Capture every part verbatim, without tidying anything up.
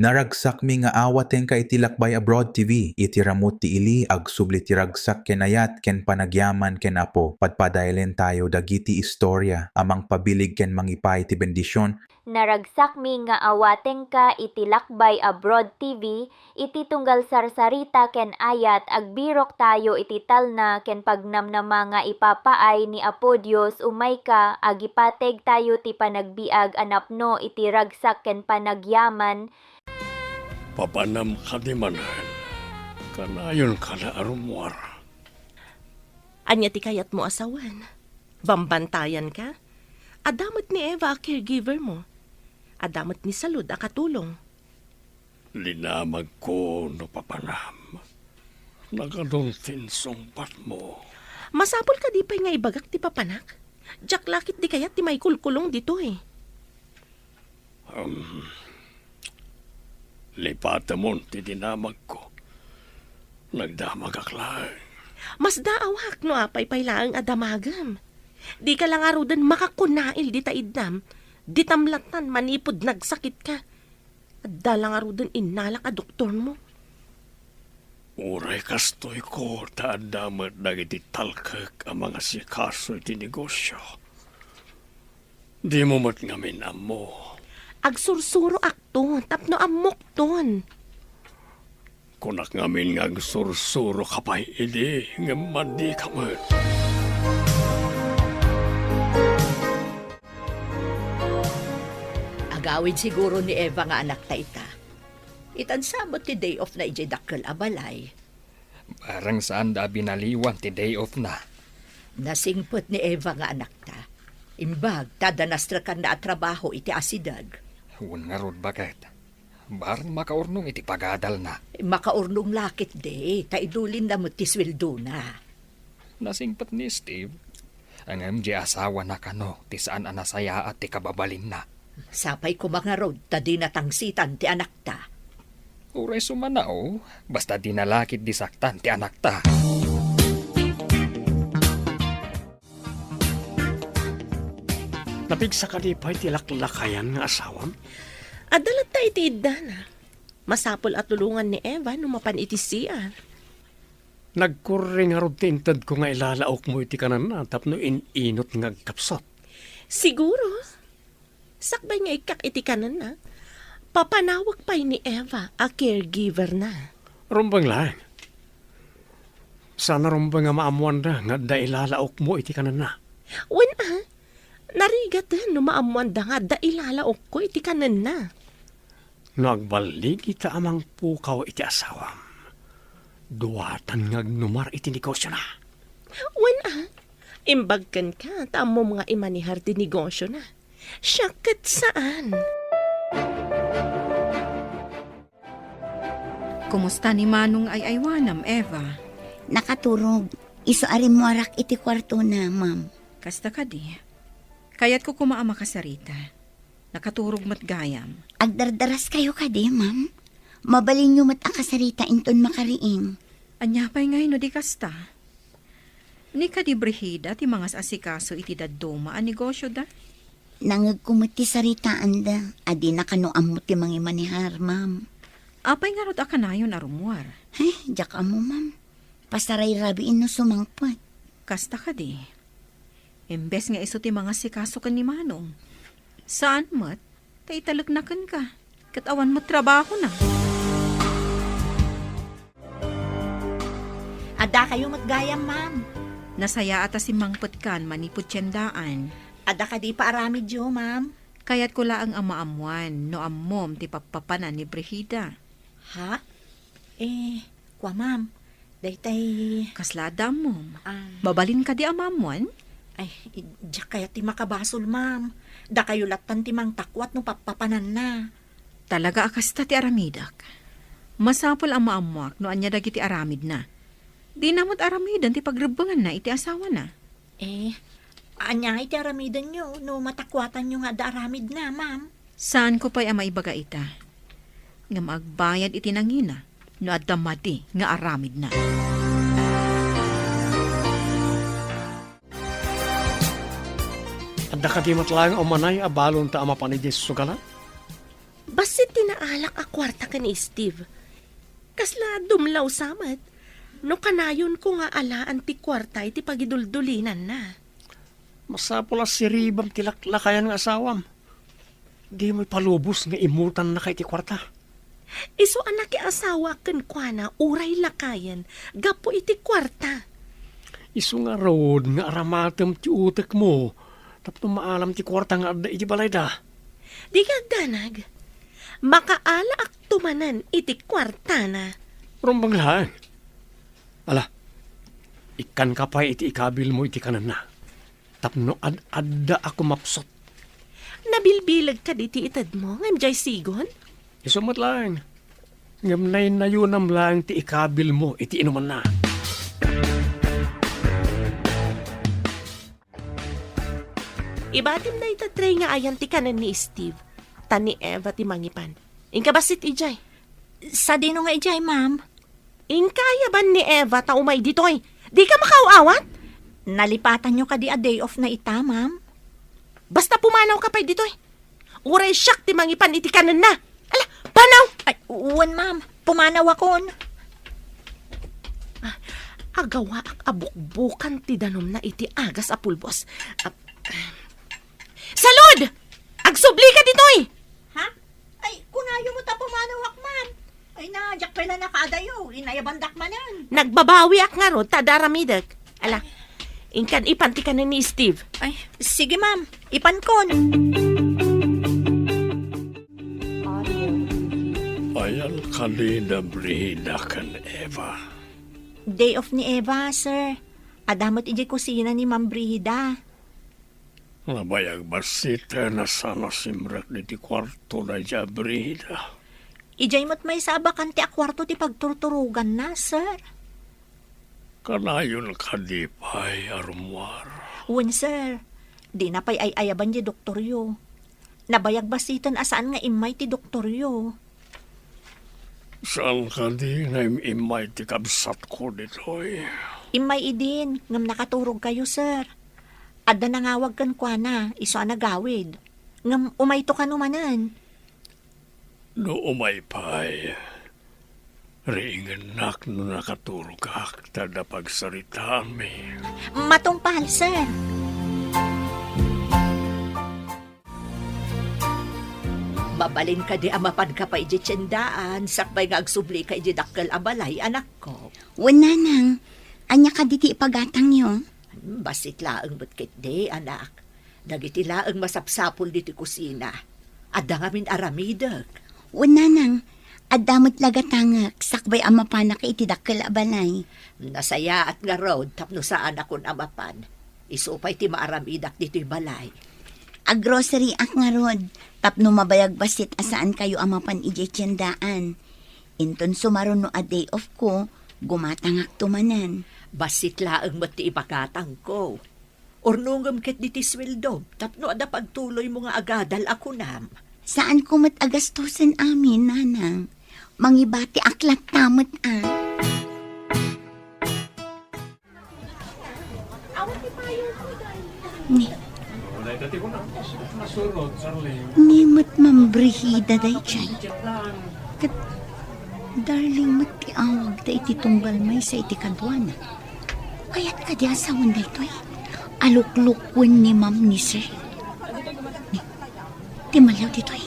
Naragsakmi nga awatengka iti Lakbay Abroad T V. Iti ramut ti ili, agsubli ti ragsak ken ayat ken panagyaman ken Apo. Padpadaelen tayo dagiti istorya a mangpabilig ken mangipaay ti bendision. Naragsakmi nga awatengka iti Lakbay Abroad T V, iti tunggal sarsarita ken ayat, agbirok tayo iti talna ken pagnamnama nga ipapaay ni Apo Dios umayka, agipateg tayo ti panagbiag a napno iti ragsak ken panagyaman. Papanam kadi manen? Kanayon kada a rummuar. Ania ti kayatmo a sawen? Bambantayanka? Adda met ni Eva a caregiver mo. Adda met ni Salud a katulong. Dinamagko no papanam. Nagadun ti insungbatmo. Masapul kadi pay nga ibagak ti papanak? Diak la ket di kayat ti maikulkulong ditoy. Um, lipatemon ti dinamagko. Nagdamagak laeng. Masdaawak no apay pay laeng a damagem. Dika la ngaruden makakunail dita iddam, ditam lattan manipud nagsakitka. Adda la ngaruden innalak a doktormo. Uray kastoyko ta adda met dagiti talkek a mangasikaso iti negosio. Dimo met ngamin ammo. Agsursuroakto tapno ammokton. Kunak ngamin nga agsursuroka pay idi, ngem madika met. Agawid siguro ni Eva nga anakta ita. Itan sa met ti day off na idiay dakkel a balay. Bareng saanda a binaliwan ti day off na. Nasingpet ni Eva nga anakta. Imbag ta adda nastrekanna a trabaho iti asideg. Wen ngarud, baket. Bareng makaurnong iti pagadalna. Makaurnong la ketdi, ta idulinna met ti sueldona. Nasingpet ni Steve. Ngem di asawana kano ti saan a nasayaat ti kababalinna. Sapay koma ngarud ta dina tangsitan ti anakta. Uray sumanaw, basta dina la ketdi saktan ti anakta. Napigsa kadi pay ti laklakayan nga asawam? Adda latta iti iddana. Masapul a tulongan ni Eva no mapan iti C R. Nagkurre ngarud ti intedko nga ilalaokmo iti kanenna tapno in-inut nga agkapsut. Siguro. Sakbay nga ikkak iti kanenna, papanawek pay ni Eva a caregiver na. Rumbeng laeng. Saan a rumbeng a maammoanda nga adda ilalaokmo iti kanenna. Wen a, narigaten no maammoanda nga adda ilalaokko iti kanenna. No agballigita a mangpukaw iti asawam, duatan nga agnumar iti negosiona. Wen a, imbag kenka ta ammom nga imanihar ti negosiona. Siak ket saan. Kumusta ni Manong nga ay-aywanam, Eva? Nakaturog. Isu a rimmuarak iti kuartona, ma'am. Kasta kadi. Kayatko koma a makasarita. Nakaturog met gayam. Agdardaraskayo kadi, ma'am? Mabalinyo met a kasarita inton makariing. Ania pay ngay no di kasta? Ni kadi Brigida ti mangas-asikaso iti dadduma a negosyoda? Nangegko met ti saritaanda, a dina kano ammo ti mangimanihar, ma'am. Apay ngarud a kanayon a rummuar? Eh, diak ammo, ma'am. Pasarayrabiin no sumangpet. Kasta kadi. Imbes nga isu ti mangasikaso ken ni Manong. Saan met, ta italekna kenka. Ket awan met trabahona. Addakayo met gayam, ma'am. Nasayaat a simmangpetkan manipud tiendaan. Adda kadi paaramidyo, ma'am? Kayatko laeng a maammoan no ammom ti pappapanan ni Brigida. Ha? Eh, kua, ma'am. Daytay. Kasla adda ammom? Ah. Mabalin kadi a maammoan? Ay, diak kayat ti makabasol, ma'am. Dakayo lattan ti mangtakuat no pappapananna. Talaga a kasta ti aramidek. Masapul a maammoak no ania dagiti aramidna. Dina met aramiden ti pagrebbenganna iti asawana. Eh, ania iti aramidenyo no matakuatanyo nga adda aramidna, ma'am? Saanko pay a maibaga ita. Ngem agbayad iti nangina no adda madi nga aramidna. Adda kadi met laeng a umanay a balonta a mapan idiay sugalan? Bassit Ti naalak a kuarta ken ni Steve. Kasla dumlaw sa met no kanayonko nga alaan ti kuarta iti pagiduldulinanna. Masapul a siribam ti laklakayan nga asawam. Dimo ipalubos nga imultannaka iti kuarta. Isu a nakiasawaak kenkuana uray lakayen gapu iti kuarta. Isu ngarud nga aramatem ti utekmo tapno maalam ti kuarta nga adda iti balayda. Dika agdanag. Makaalaakto manen iti kuartana. Rumbeng laeng. Ala, ikkanka pay iti ikabilmo iti kanenna tapno ad-adda a kumapsut. Nabilbileg kadi ti itedmo ngem diay sigon? Isu met laeng. Ngem naynayonam laeng ti ikabilmo iti inumanna. Ibatim dayta tray nga ayan ti kanen ni Steve, ta ni Eva ti mangipan. Inka bassit idiay. Sadino nga idiay, ma'am? Inka ayaban ni Eva ta umay ditoy. Dika makaaw-awat? Nalipatanyo kadi a day off na ita, ma'am? Basta pumanawka pay ditoy. Uray siak ti mangipan iti kanenna. Ala, panaw! Ay, wen, ma'am. Pumanawakon. Ah, agawaak a bukbukan ti danumna iti agas a pulbos. Ah, Salud! Agsublika ditoy! Ha? Ay, kunayo met a pumanawak, ma'am. Ay na, diak pay la nakaadayo. Inayabandak manen. Nagbabawiak ngarud ta adda aramidek. Ala, inkan ipan ti kanen ni Steve. Ay, sige, ma'am. Ipankon. Ayan kadi da Brida ken Eva? Day off ni Eva, sir. Adda met idiay kusina ni Ma'am Brida. Nabayag bassit a saan a simrek ditoy kuarto daydiay a Brida. Idiay met maysa a bakante a kuarto ti pagturturoganna, sir. Kanayon kadi pay a rummuar? Wen, sir. Dina pay ay-ayaban ti doktoryo. Nabayag bassiten a saan nga immay ti doktoryo. Saan kadi nga im-immay ti kabsatko ditoy? Immay idin, ngem nakaturogkayo, sir. Adda nangawag kenkuana, isu a nagawid. Ngem umayto kano manen. No umay pay, riingennak no nakaturogak ta adda pagsaritaanmi. Matungpal, sir. Mabalin kadi a mapanka pay idiay tiendaan, sakbay nga agsublika idiay dakkel a balay, anakko? Wen, nanang. Ania kadi ti ipagatangyo? Hmm, bassit laeng met ketdi, anak. Dagiti laeng masapsapul ditoy kusina. Adda ngamin aramidek. Wen, nanang. Adda met la gatangek, sakbay a mapanak iti dakkel a balay. Nasayaat ngarud tapno saanakon a mapan. Isu pay ti maaramidak ditoy balay. Agroseriak ngarud, tapno mabayag bassit a saankayo a mapan idiay tiendaan. Inton sumaruno a day off ko, gumatangakto manen. Bassit laeng met ti ipagatangko. Urnongem ketdi ti sueldom, tapno adda pagtuloymo nga agadal a kunam. Saanko met a gastosen amin, nanang. Mangibatiak latta met a. Ni, ni met Ma'am Brigida daydiay. Ket Darling met ti awagda iti tunggal maysa iti kaduana. Kayat kadi a sawen daytoy? Aluklukwen ni Ma'am ni Sir. Ni, Timaliaw ditoy.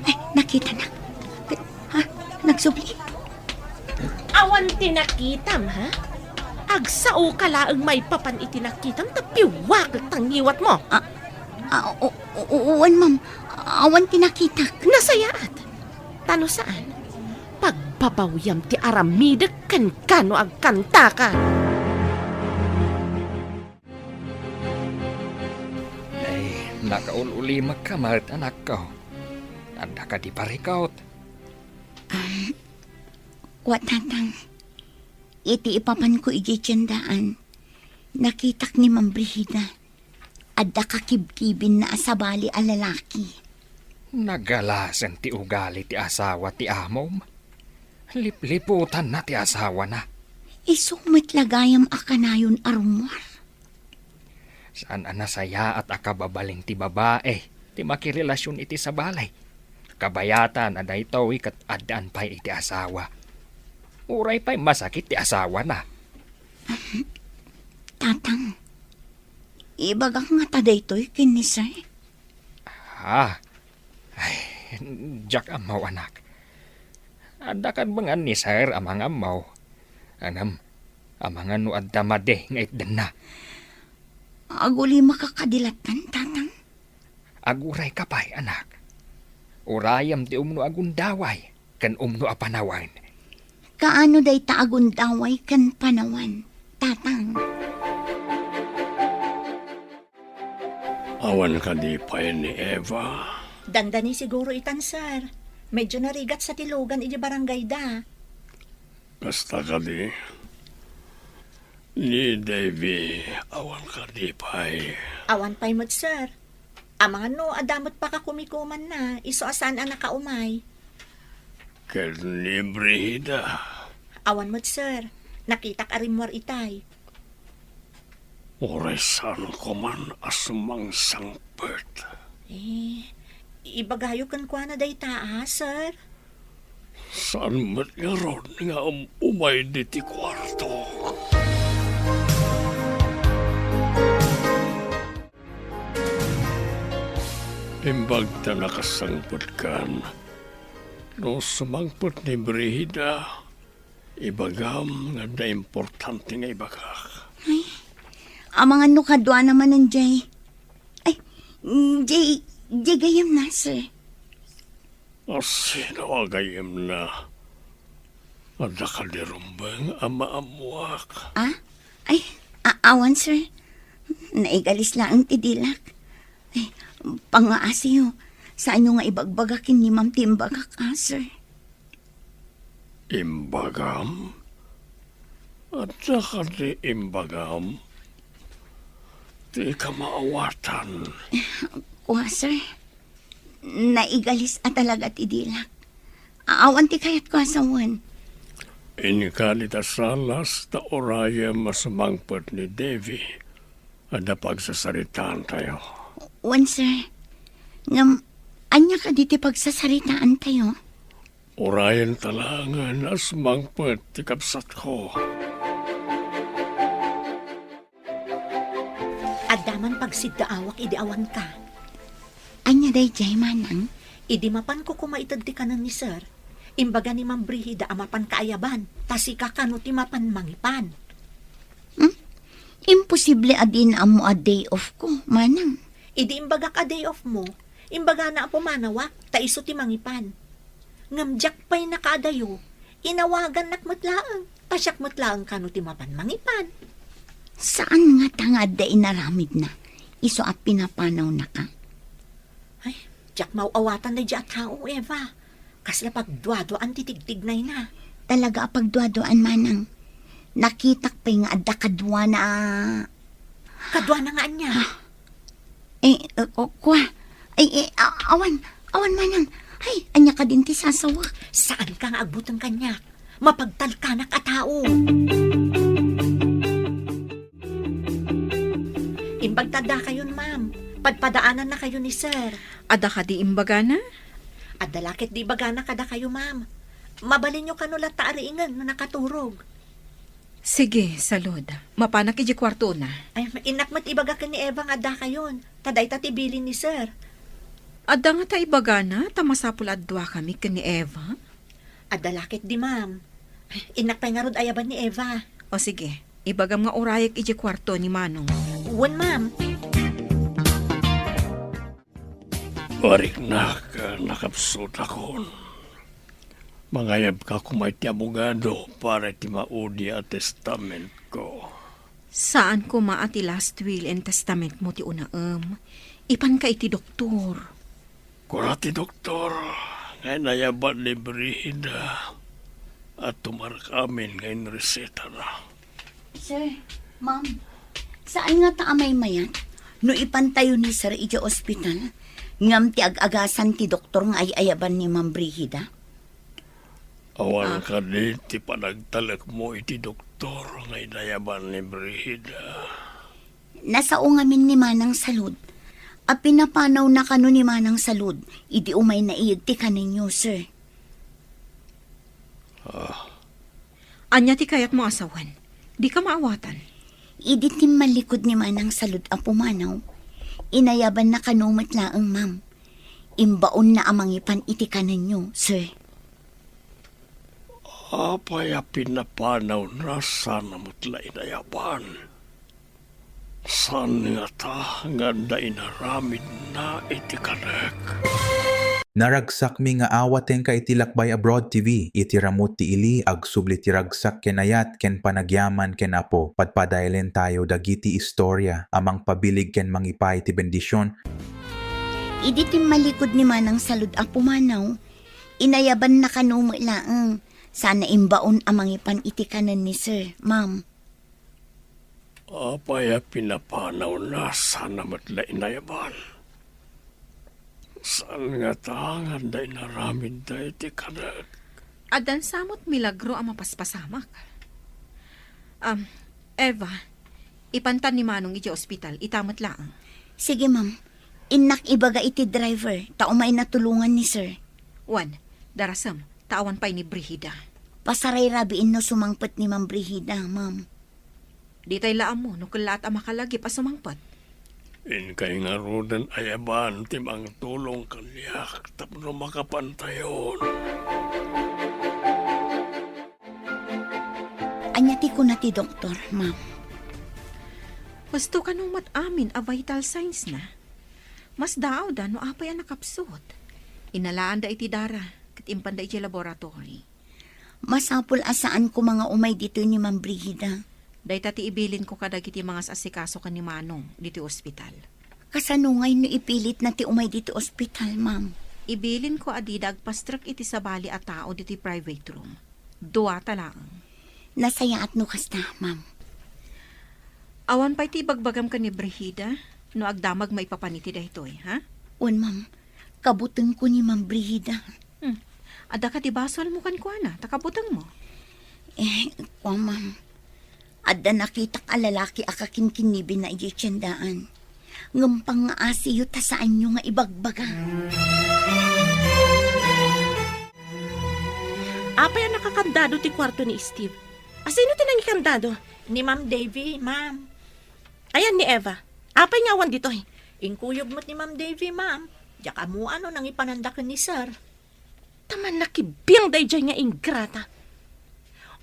Ay, nakitanak. Ha? Nagsubli? Awan ti nakitam, ha? Agsaoka laeng maipapan iti nakitam ta piwakek ta ngiwatmo. Ah, ah, o, o, o, wen, ma'am. Awan ti nakitak. Nasayaat. Ta no saan, pagbabawiam ti aramidek kenka no agkantaka. Ay, nakaul-ulimekka met, anakko. Adda kadi parikut? Um, wa, Tatang. Iti ipapanko idiay tiendaan, nakitak ni Ma'am Brigida. Adda kakibkibinna a sabali a lalaki. Nagalasen ti ugali ti asawa ti amom. Lipliputanna ti asawana. Isu met la gayam a kanayon a rummuar. Saan a nasayaat a kababalin ti babae ti makirelasion iti sabali. Kabayatan a daytoy ket addaan pay iti asawa. Uray pay masakit ti asawana. Tatang, ibagak ngata daytoy ken ni Sir? Ah, ay, diak ammo, anak. Adda kadbengan ni Sir a mangammo. Ngem, amangan no adda madi nga itdenna. Agulimaka kadi lattan, Tatang? Agurayka pay, anak. Urayem ti umno a gundaway ken umno a panawen. Kaano dayta a gundaway ken panawen, Tatang? Awan kadi pay ni Eva? Dandani siguro itan, sir. Medyo narigat sa ti lugan idi barangayda. Kasta kadi? Ni Davy, awan kadi pay? Awan pay met, sir. Amangan no adda met pakakumikumanna, isu a saan a nakaumay. Ken ni Brigida? Awan met, sir. Nakitak a rimmuar itay. Uray saan ko man a sumangsangpet. Eh, ibagayo kenkuana dayta, a, sir? Saan met ngarud nga um-, umay diti kuarto? Imbag ta nakasangpetkan, no sumangpet ni Brigida, ibagam nga adda importante nga ibagak. Ay, amangan no kaduana manen jay. Ay, jay, jay gayyemna, sir. A, sino a gayyemna? Adda kadi rumbeng a maammuak? Ah? Ay, a-, awan, sir. Naigalis laeng ti dilak. Ay, pangngaasiyo. Saanyo nga ibagbaga ken ni ma'am ti imbagak, a, sir? Imbagam? Adda kadi imbagam? Ti kamaawatan. Kua, sir. Naigalis a talaga ti dilak. Awan ti kayatko a sawen. Inka dita salas ta urayem a sumangpet ni Davy. Adda pagsasaritaantayo. Wen, sir. Ngem, ania kadi ti pagsasaritaantayo? Urayenta laengen a sumangpet ti kabsatko. Adda man pagsiddaawak idi awanka. Ania daydiay, manang? Idi mapanko koma ited ti kanen ni sir, imbaga ni Ma'am Brigida a mapanka ayaban, ta sika kano ti mapan mangipan. Hmm? Imposible a dina ammo a day off ko, manang. Idi imbagak a day off mo, imbagana a pumanawak, ta isu ti mangipan. Ngem diak pay nakaadayo, inawagannak met laeng, ta siak met laeng kano ti mapan mangipan. Saan ngata nga adda inaramidna, isu a pinapanawnaka? Ay, diak maaw-awatan daydiay a tao, Eva. Kasla pagduaduaan ti tigtignayna. Talaga a pagduaduaan, manang. Nakitak pay nga adda kaduana a Kaduana nga ania? Ah. Eh, eh, o, kua. Ay, eh, a-, awan. Awan, manang. Ay, ania kadin ti sasawek? Saanka nga agbuteng kaniak. Mapagtalkanak a tao. Imbag ta addakayon, ma'am. Padpadaanannakayo ni sir. Adda kadi imbagana? Adda la ketdi ibagana kadakayo, ma'am. Mabalinyo kano latta a riingen no nakaturog. Sige, salud. Mapanak idiay kuartona. Ay, innak met ibaga ken ni Eva nga addakayon. Ta dayta ti bilin ni sir. Adda ngata ibagana ta masapul a duakami ken ni Eva? Adda la ketdi, ma'am. Innak pay ngarud ayaban ni Eva. O sige, ibagam nga urayek idiay kuarto ni Manong. Wen, ma'am. Mariknak, nakapsutakon. Mangayabka koma iti abogado para iti maudi a testamentko. Saan koma a ti last will and testament mo ti unaem. Ipanka iti doktor. Kuna ti doktor nga inayaban ni Brigida a tumarek amin nga inresetana. Sir, ma'am, saan ngata a maymayat no ipantayo ni sir idiay ospital ngem ti ag-agasan ti doktor nga ay-ayaban ni Ma'am Brigida? Awan Ah. kadi ti panagtalekmo iti doktor nga inayaban ni Brigida? Nasao ngamin ni Manang Salud. A pinapanawna kano ni Manang Salud idi umay naiyeg ti kanenyo, sir. Ah. Ania ti kayatmo a sawen? Dika maawatan. Idi timmallikud ni Manang Salud a pumanaw, inayabanna kano met laeng, ma'am. Imbaonna a mangipan iti kanenyo, sir. Apay a pinapanawna sana met la inayaban? Saan ngata nga adda inaramidna iti kanek? Naragsakmi nga awatenka iti Lakbay Abroad T V. Iti ramut ti ili, agsubli ti ragsak ken ayat ken panagyaman ken Apo. Padpadaelen tayo dagiti istorya a mangpabilig ken mangipa iti bendisyon. Idi timmallikud ni Manang Salud a pumanaw, inayabanna kano met laeng. Sana imbaon a mangipan iti kanen ni Sir, Ma'am. Apay a pinapanawna sana met la inayaban? Saan ngata nga adda inaramidda iti kanek? Addan sa met milagro a mapaspasamak. Am, Eva, ipantan ni Manong iti ospital, ita met laeng. Sige, ma'am. Innak ibaga iti driver, ta umayna tulongan ni Sir. Wen, darasem, ta awan pay ni Brigida. Pasarayrabiin no sumangpet ni Ma'am Brigida, ma'am. Ditay la ammo no kellaat a makalagip a sumangpet. Inkay ngaruden ayaban ti mangtulong kaniak tapno makapantayon. Ania ti kuna ti doktor, ma'am? Husto kano met amin a vital signs na. Masdaawda no apay a nakapsut. Innalaanda iti dara, ket impanda iti laboratory. Masapul a saan koma nga umay ditoy ni Ma'am Brigida. Dayta ti ibilinko kadagiti mangas-asikaso ken ni Manong ditoy ospital. Kasano ngay no ipilitna ti umay ditoy ospital, ma'am? Ibilinko a dida agpastrek iti sabali a tao ditoy private room. Duata laeng. Nasayaat no kasta, ma'am. Awan pay ti ibagbagam ken ni Brigida no agdamag maipapan iti daytoy, ha? Wen, ma'am. Kabutengko ni Ma'am Brigida. Hmm. Adda kadi basolmo kenkuana, ta kabutengmo? Eh, kua, ma'am. Adda nakitak a lalaki a kakinkinnibenna idiay tiendaan. Ngem pangngaasiyo ta saanyo nga ibagbaga. Apay a nakakandado ti kuarto ni Steve? Asino ti nangikandado? Ni Ma'am Davy, ma'am. Ayan ni Eva. Apay nga awan ditoy? Inkuyog met ni Ma'am Davy, ma'am. Diak ammo no nangipananda ken ni Sir. Ta mannakibbiang daydiay nga ingrata.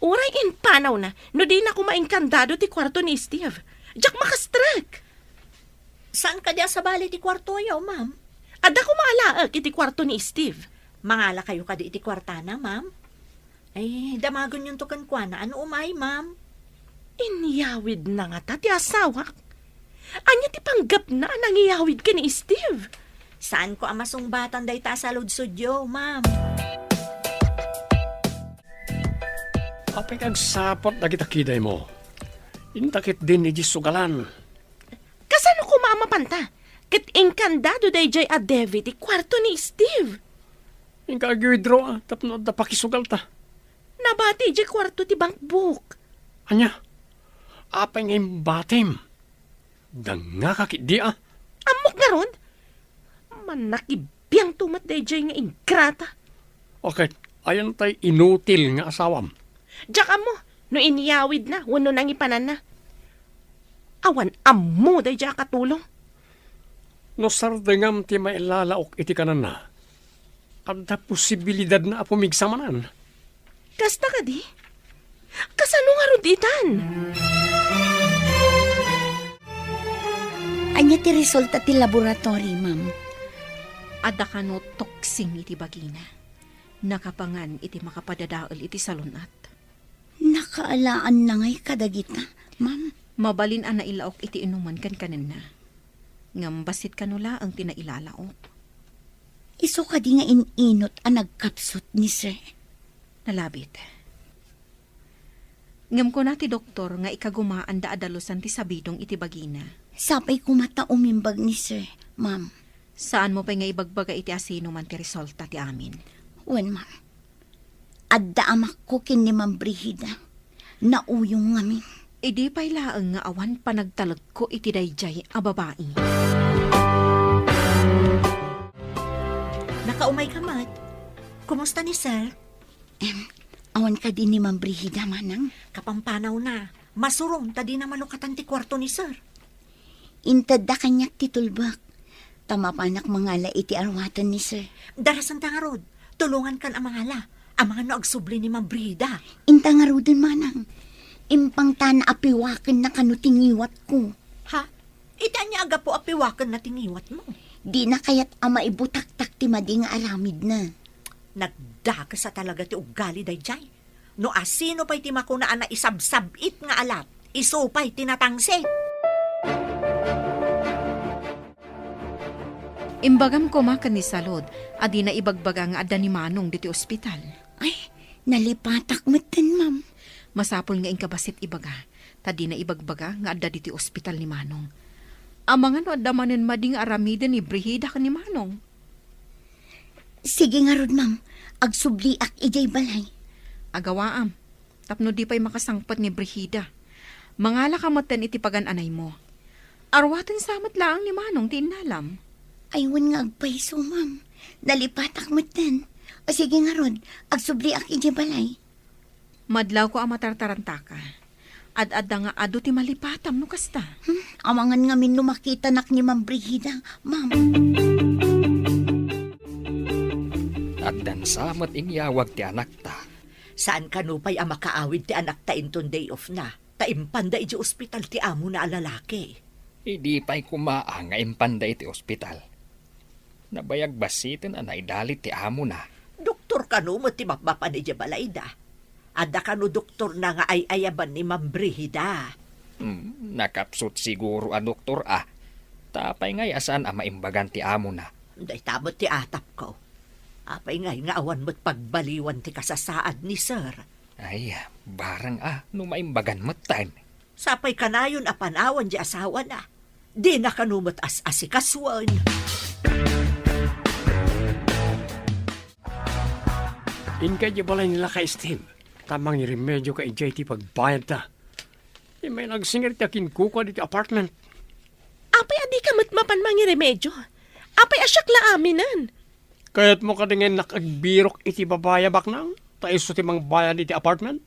Uray impanawna no dina koma inkandado ti kuarto ni Steve. Diak makastrek. Saan kadi a sabali ti kuartoyo, ma'am? Adda koma alaek iti kuarto ni Steve. Mangalakayo kadi iti kuartana, ma'am? Ay, damagenyonto kenkuana a no umay, ma'am. Inyawidna ngata ti asawak? Ania ti panggepna a nangiyawid ken ni Steve? Saanko a masungbatan dayta a saludsodyo, ma'am. Apay nga agsaput dagita kidaymo? Inta ketdin idiay sugalan. Kasano koma a mapanta? Ket inkandado daydiay a Davy ti kuarto ni Steve. Inka ag-withdraw, ah, tapno adda pakisugalta. Nabati idiay kuarto ti bankbook. Ania? Apay nga imbatim? Dangngaka ketdi, ah. Ammok ngarud? Mannakibbiangto met daydiay nga ingrata. Okay, ayan tay inutil nga asawam. Diak ammo no inyawidna wenno nangipananna. Awan ammo daydiay a katulong. No sardengam ti mailalaok iti kanenna, adda posibilidadna a pumigsa manen. Kasta kadi? Kasano ngarud itan? Ania ti resulta ti laboratory, ma'am? Adda kano toxin iti bagina. Nakapangan iti makapadadael iti salun-at. Nakaalaanna ngay kadagita, ma'am? Mabalin a nailaok iti inuman ken kanenna. Ngem bassit kano laeng ti nailalaok. Isu kadi nga in-inut a nagkapsut ni Sir? Nalabit. Ngem kuna ti doktor nga ikagumaanda a dalusan ti sabidong iti bagina. Sapay koma ta umimbag ni Sir, ma'am. Saanmo pay nga ibagbaga iti asinoman ti resulta ti amin. Wen, ma'am. Adda amakko ken ni Ma'am Brigida. Nauyong ngamin. Idi pay laeng nga awan panagtalekko iti daydiay a babai. Kaumayka met. Kumusta ni Sir? Em, awan kadi ni Ma'am Brigida, Manang? Kapampanawna. Masurom ta dina malukatan ti kuarto ni Sir. Intedda kaniak ti tulbek. Ta mapanak mangala iti aruaten ni Sir. Darasenta ngarud. Tulongankan a mangala. Amangan no agsubli ni Ma'am Brigida. Inta ngaruden, Manang. Impangtana a piwakenna kano ti ngiwatko. Ha? Iti ania a gapu a piwakenna ti ngiwatmo? Dina kayat a maibutaktak ti madi nga aramidna. Nagdakes a talaga ti ugali daydiay. No asino pay ti makuna a naisabsab-it nga alat, isu pay ti natangsit. Imbagam koma ken ni Salud a dina ibagbaga nga adda ni Manong ditoy ospital. Ay, nalipatak metten, ma'am. Masapul nga inka bassit ibaga, ta dina ibagbaga nga adda ditoy ospital ni Manong. Amangan no adda manen madi nga aramiden ni Brigida ken ni Manong. Sige ngarud, ma'am. Agsubliak idiay balay. Agawaam, tapno di pay makasangpet ni Brigida. Mangalaka metten iti pagan-anaymo. Aruaten sa met laeng ni Manong ti innalam. Ay, wen nga agpayso, ma'am. Nalipatak metten. O sige ngarud, agsubliak idiay balay. Madlawko a matartarantaka. Ad-adda nga adu ti malipatam no kasta. Hmm, amangan ngamin no makitanak ni Ma'am Brigida, ma'am. Addan sa met inyawag ti anakta. Saan kano pay a makaawid ti anakta inton day off na, ta impanda idiay ospital ti amona a lalaki. Idi pay koma a nga impanda iti ospital. Nabayag bassiten a naidalit ti amona. Doktor kano met ti mapmapan idiay balayda? Adda kano doktorna nga ay-ayaban ni Ma'am Brigida? Hmm, nakapsut siguro a doktor a. Ta apay ngay a saan a maimbagan ti amona? Dayta met ti atapko. Apay ngay nga awan met pagbaliwan ti kasasaad ni Sir? Ay, barang a, no maimbagan metten. Sapay kanayon a panawan di asawana. Dina kano met as-asikasuen. Inka idiay balay ni Lakay Steve, ta mangiremedioka idiay ti pagbayadta. Immay nagsingir ti akinkukuad iti apartment. Apay a dika met mapan mangiremedyo? Apay a siak la aminen? Kayatmo kadi nga innak agbirok iti babai a baknang, ta isu ti mangbayad iti apartment?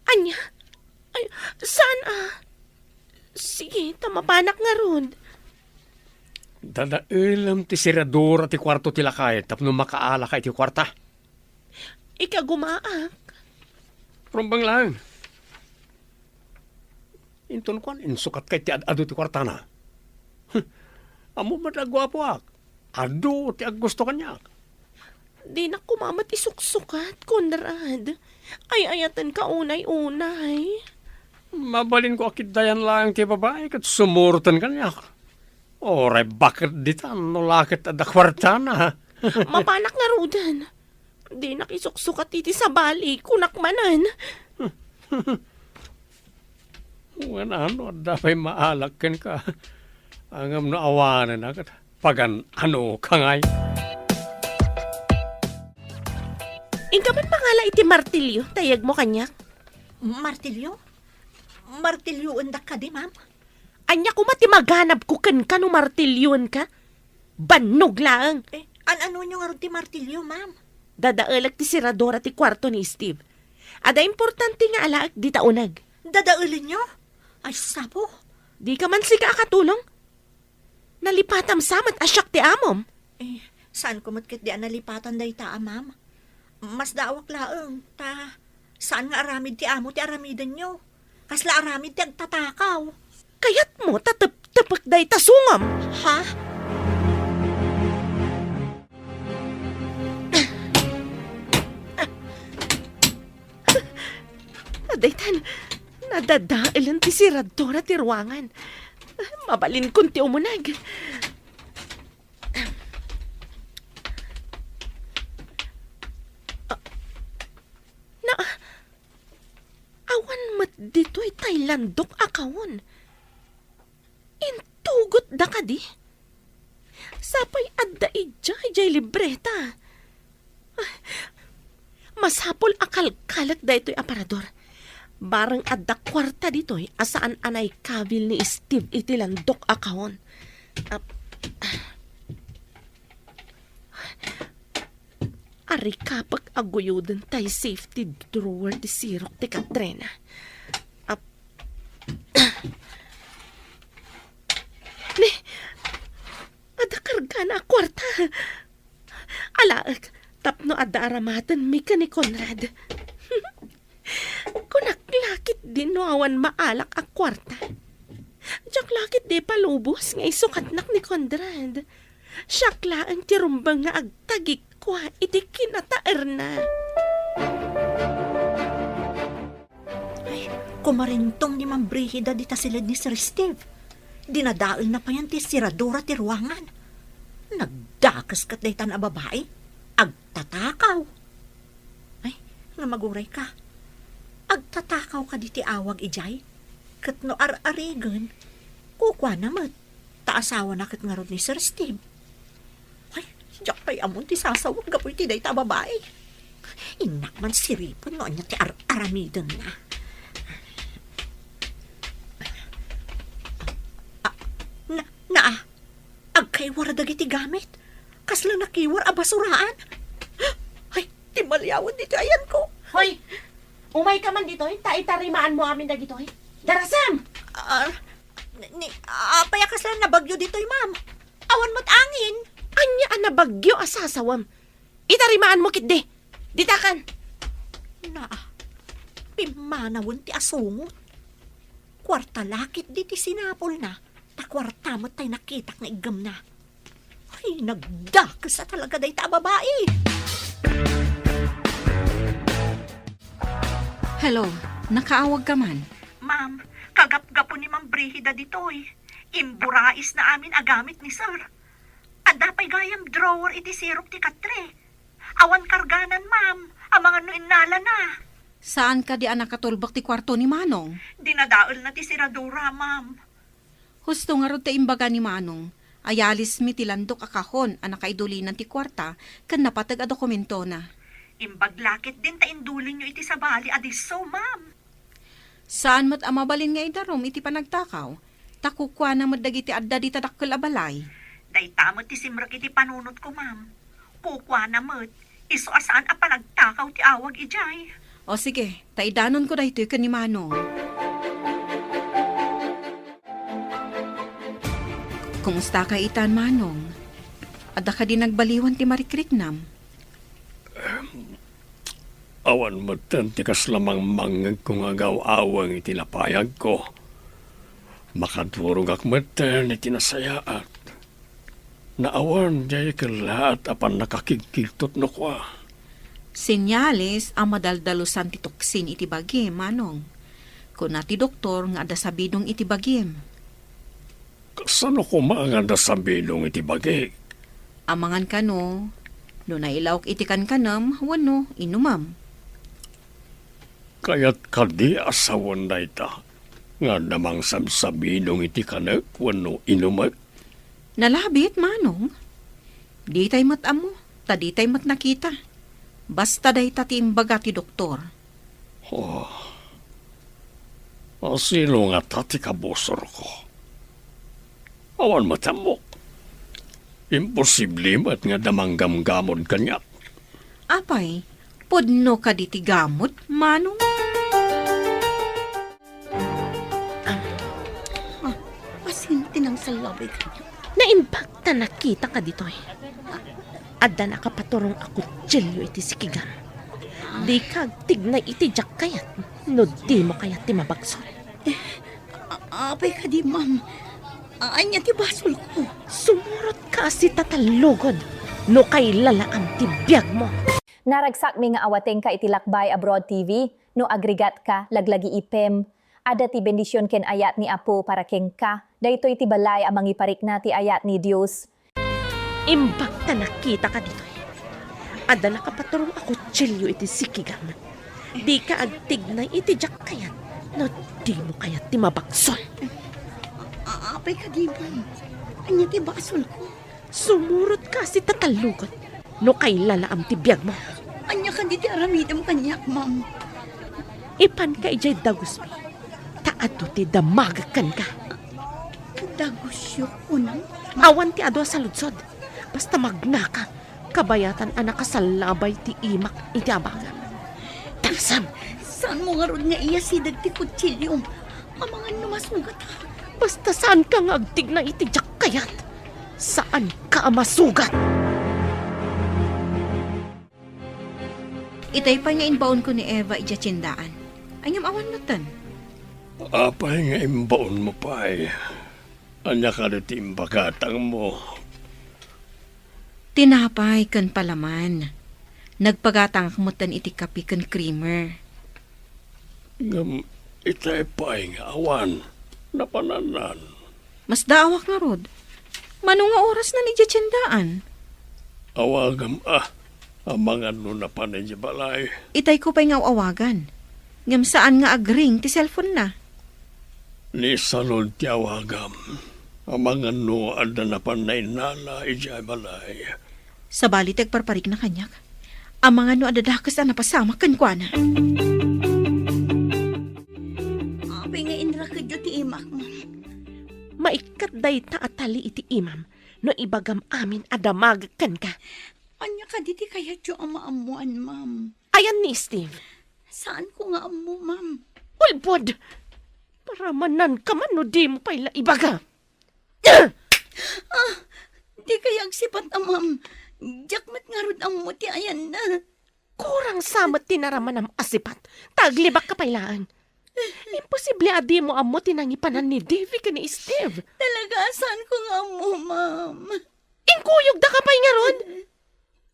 Ania? Ay, saan a? Sige, ta mapanak ngarud. Dadaelem ti seradura ti kuarto ti lakay tapno makaalaka iti kuarta. Ikagumaak. Rumbeng laeng. Inton kuan, insukatka iti ad-adu ti kuartana. Huh, ammom met a guapoak. Adu ti aggusto kaniak. Dinak koma met isuksukat, Conrad. Ay-ayatenka unay-unay. Mabalinko a ketdian laeng ti babai ket sumuroten kaniak. Uray baket ditan no la ket adda kuartana. Mapanak ngaruden. Dinak isuksukat iti sabali, kunak manen. Wen, ano, adda pay maalak kenka. Ngem no awanen a ket pagan-anoka ngay. Inka man mangala iti martilyo, ta iyegmo kaniak. Martilyo? Martilyoendak kadi, ma'am? Ania koma ti maganabko kenka no martilyoenka? Bannog laeng! Eh, an-anonyo ngarud ti martilyo, ma'am? Dadaelek ti seradura ti kuarto ni Steve. Adda importante nga alaek dita uneg. Dadaelenyo? Ay, sus, Apo. Dika man sika a katulong? Nalipatam sa met a siak ti amom. Eh, saanko met ketdi a nalipatan dayta a, ma'am? Masdaawak laeng, ta saan nga aramid ti amo ti aramidenyo. Kasla aramid ti agtatakaw. Kayatmo ta teptepek dayta sungom? Ha? Daytan, nadadaelen ti seradura ti ruangan. Mabalinkon ti umuneg. Ah, na, awan met ditoy tay landok a kaon. Intugotda kadi? Sapay adda idiay, idiay libreta. Ay, masapul a kalkalek daytoy aparador. Bareng adda kuarta ditoy a saan a naikabil ni Steve iti landok a kaon. Ap-, Arikapek a guyoden tay safety drawer ti sirok ti Katrina. Ap-, ni, adda kargana a kuarta. Alaek, tapno adda aramatenmi ken ni Conrad. Kunak la ketdi no awan maalak a kuarta. Diak la ketdi ipalubos nga isukatnak ni Conrad. Siak laeng ti rumbeng nga agtagikua iti kinataerna. Ay, kumarintong ni Ma'am Brigida dita siled ni Sir Steve. Dinadaelna payen ti siradura ti ruangan. Nagdakes ket daytan a babai. Agtatakaw. Ay, nga maguray ka. Agtatakaw ka diti awag idiay? Ket no ar-arigen, kukuana met. Ta asawana ket ngarud ni Sir Steve. Ay, diak pay ammon ti sasawek gapu iti dayta a babai. Innak man siripen no ania ti ar-aramidenna. Ah, na, na, agkaiwar dagiti gamit. Kasla nakiwar a basuraan. Ay, ti maliawen ditoy ayanko. Hoy, umay ka man ditoy, ta itarimaanmo amin dagitoy. Darasam! Ah, ni, ni, apay a kasla nabagyo ditoy, ma'am? Awan met angin. Ania a nabagyo a sasawem? Itarimaanmo ketdi. Ditakan. Naa, pimmanawen ti asungot. Kuarta la ketdi ti sinapulna, ta kuarta met tay nakitak nga iggemna. Ay, nagdakes a talaga dayta a babai. Hello, nakaawag ka man? Ma'am, kagapgapo ni Ma'am Brigida ditoy. Imburaisna amin a gamit ni Sir. Adda pay gayam drawer iti sirok ti katre. Awan karganan, ma'am. Amangan no innalana. Saan kadi a nakatulbek ti kuarto ni Manong? Dinadaelna ti siradura, ma'am. Husto ngarud ti imbaga ni Manong. Ayalismi ti landok a kahon a nakaidulinan ti kuarta ken napateg a dokumentona. Imbag la ketdin ta indulinyo iti sabali a disso, ma'am. Saan met a mabalin nga idarum iti panagtakaw, ta kukuana met dagiti adda dita dakkel a balay. Dayta met ti simrek iti panunotko, ma'am. Kukuana met, isu a saan a panagtakaw ti awag idiay. O sige, ta idanonko daytoy ken ni Manong. Kumusta ka itan, Manong? Adda kadi nagbaliwan ti marikriknam? Awan metten ti kasla mangmangngegko nga agaw-aweng iti napayagko. Makadurogak metten iti nasayaat. Naawan diay kellaat a pannakakigkigtot no kua. Senyales a madaldalusan ti tuksin iti bagim, Manong. Kuna ti doktor nga adda sabidong iti bagim. Kasano koma nga adda sabidong iti bagik? Amangan kano, no nailawak iti kankanem wenno inumem. Kayat kadi a sawen dayta nga adda mangsabsabidong iti kanek wenno inumek? Nalabit, Manong. Ditay met ammo, ta ditay met nakita. Basta dayta ti imbaga ti doktor. Oh. Asino ngata ti kabusorko? Awan met ammok. Imposible met nga adda manggamgamod kaniak. Apay, pudno kadi ti gamod, Manong? Ah, asin ti nangsallaway kaniak. Naimbag ta nakita ka ditoy. Adda nakapaturong a kutsilio iti sikigam. Dika agtignay iti diak kayat no dimo kayat ti mabagsol. A-, apay kadi, ma'am? A-, ania ti basolko? Sumurot ka a sitatallugod no kailalaam ti biagmo. Naragsakmi nga awatengka iti Lakbay Abroad T V. No agrigat ka, laglagi ipem. Adda ti bendision ken ayat ni Apo para kenka. Daytoy ti balay a mangiparikna ti ayat ni Dios. Imbag ta nakita ka ditoy. Adda nakapaturong a kutsilio iti sikigam. Dika agtignay iti diak kayat no dimo kayat ti mabagsol. A-, apay kadi, ma'am? Ania ti basolko? Sumurot ka a sitatallugod no kailalaam ti biagmo. Ania kadi ti aramidem kaniak, ma'am? Ipanka idiay dagusmi, ta adu ti damagek kenka. Dagusyo, kunam? Awan ti adu a saludsod. Basta magnaka. kabayatan a nakasallabay ti imak iti abagam. Tarsem! Saanmo ngarud nga iyasideg ti kutsilio? Amangan no masugatak. Basta saanka nga agtigna iti diak kayat, saanka a masugat. Itay pay nga imbaonko ni Eva idiay tiendaan. Ay, ngem awan metten. Apay nga imbaonmo pay? Ania kadi ti imbagatangmo? Tinapay ken palaman. Nagpagatangak metten iti kape ken creamer. Ngem itay pay nga awan napanannan. Masdaawak ngarud. Mano nga orasnan idiay tiendaan? Awagam a, amangan no napan idiay balay. Itayko pay nga aw-awagan. Ngem saan nga agring ti cellphone-na. Ni Salud ti awagam. Amangan no adda napan nainnala idiay balay. Sabali ti agparparikna kaniak. Amangan no adda dakes a napasamak kenkuana. Apay nga inrakedyo ti imak, ma'am? Maikkat dayta a tali iti imam no ibagam amin a damagek kenka. Ania kadi ti kayatyo a maammoan, ma'am? Ayan ni Steve. Saanko nga ammo, ma'am. Ulbod! Paramananka man no dimo pay la ibaga. Ah, dikay agsipat a, ma'am. Diak met ngarud ammo ti ayanna. Kurang sa met ti naramanam a sipat, ta aglibakka pay laeng. Imposible a dimo ammo ti nangipanan ni Davy ken ni Steve. Talaga, saanko nga ammo, ma'am. Inkuyogdaka pay ngarud?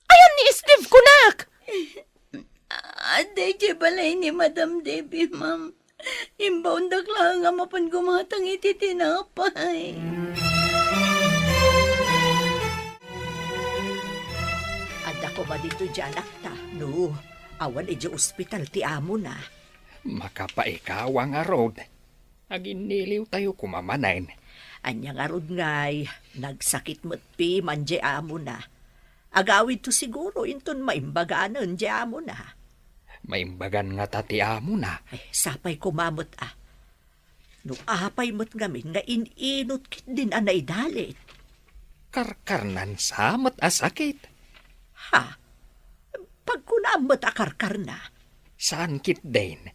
Ayan ni Steve, kunak! Adda idiay balay ni Madam Debbie, ma'am. Imbaondak laeng a mapan gumatang iti tinapay. Adda koma ditoy diay anakta, no awan idiay ospital ti amona. Makapaikawa ngarud. Aginniliwtayo koma manen. Ania ngarud ngay, nagsakit met piman diay amona. Agawidto siguro inton maimbaganen diay amona. Maimbagan ngata ti amona? Ay, sapay koma met a. No apay met ngamin nga in-inut ketdin a naidalit? Karkarnan sa met a sakit. Ha? Pagkunam met a karkarna? Saan ketdin.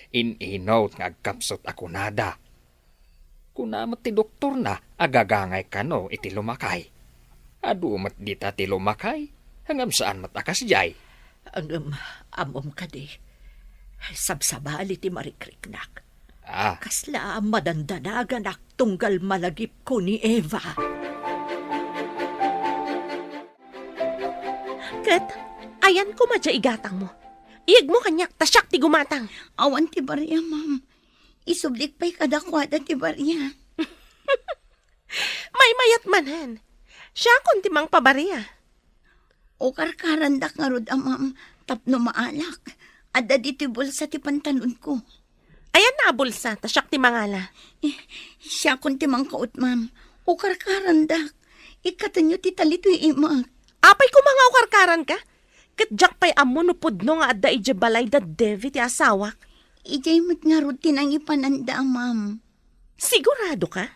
In-inut nga agkapsut a kunada. Kuna met ti doktorna a gagangay kano iti lumakay. Adu met dita ti lumakay, ngem saan met a kasdiay. Ngem ammom kadi, sabsabali ti marikriknak. Ah. Kasla madandanaganak tunggal malagipko ni Eva. Ket, ayan koma diay igatangmo. Iyegmo kaniak ta siak ti gumatang. Awan ti baria, ma'am. Isublik pay kadakuada ti baria. Maymayat manen. Siakon ti mangpabaria. O karkarandak ngarud a, ma'am, tapno maalak. Adda ditoy bulsa ti pantalonko. Ayanna a bulsa, ta siak ti mangala. Eh, siakon ti mangkaut, ma'am. O karkarandak. Ikkatenyo ti talitoy imak. Apay koma nga o karkaranka? Ket diak pay ammo no pudno nga adda idiay balay da Devi ti asawak. Idiay met ngarud ti nangipananda, ma'am. Sigurado ka?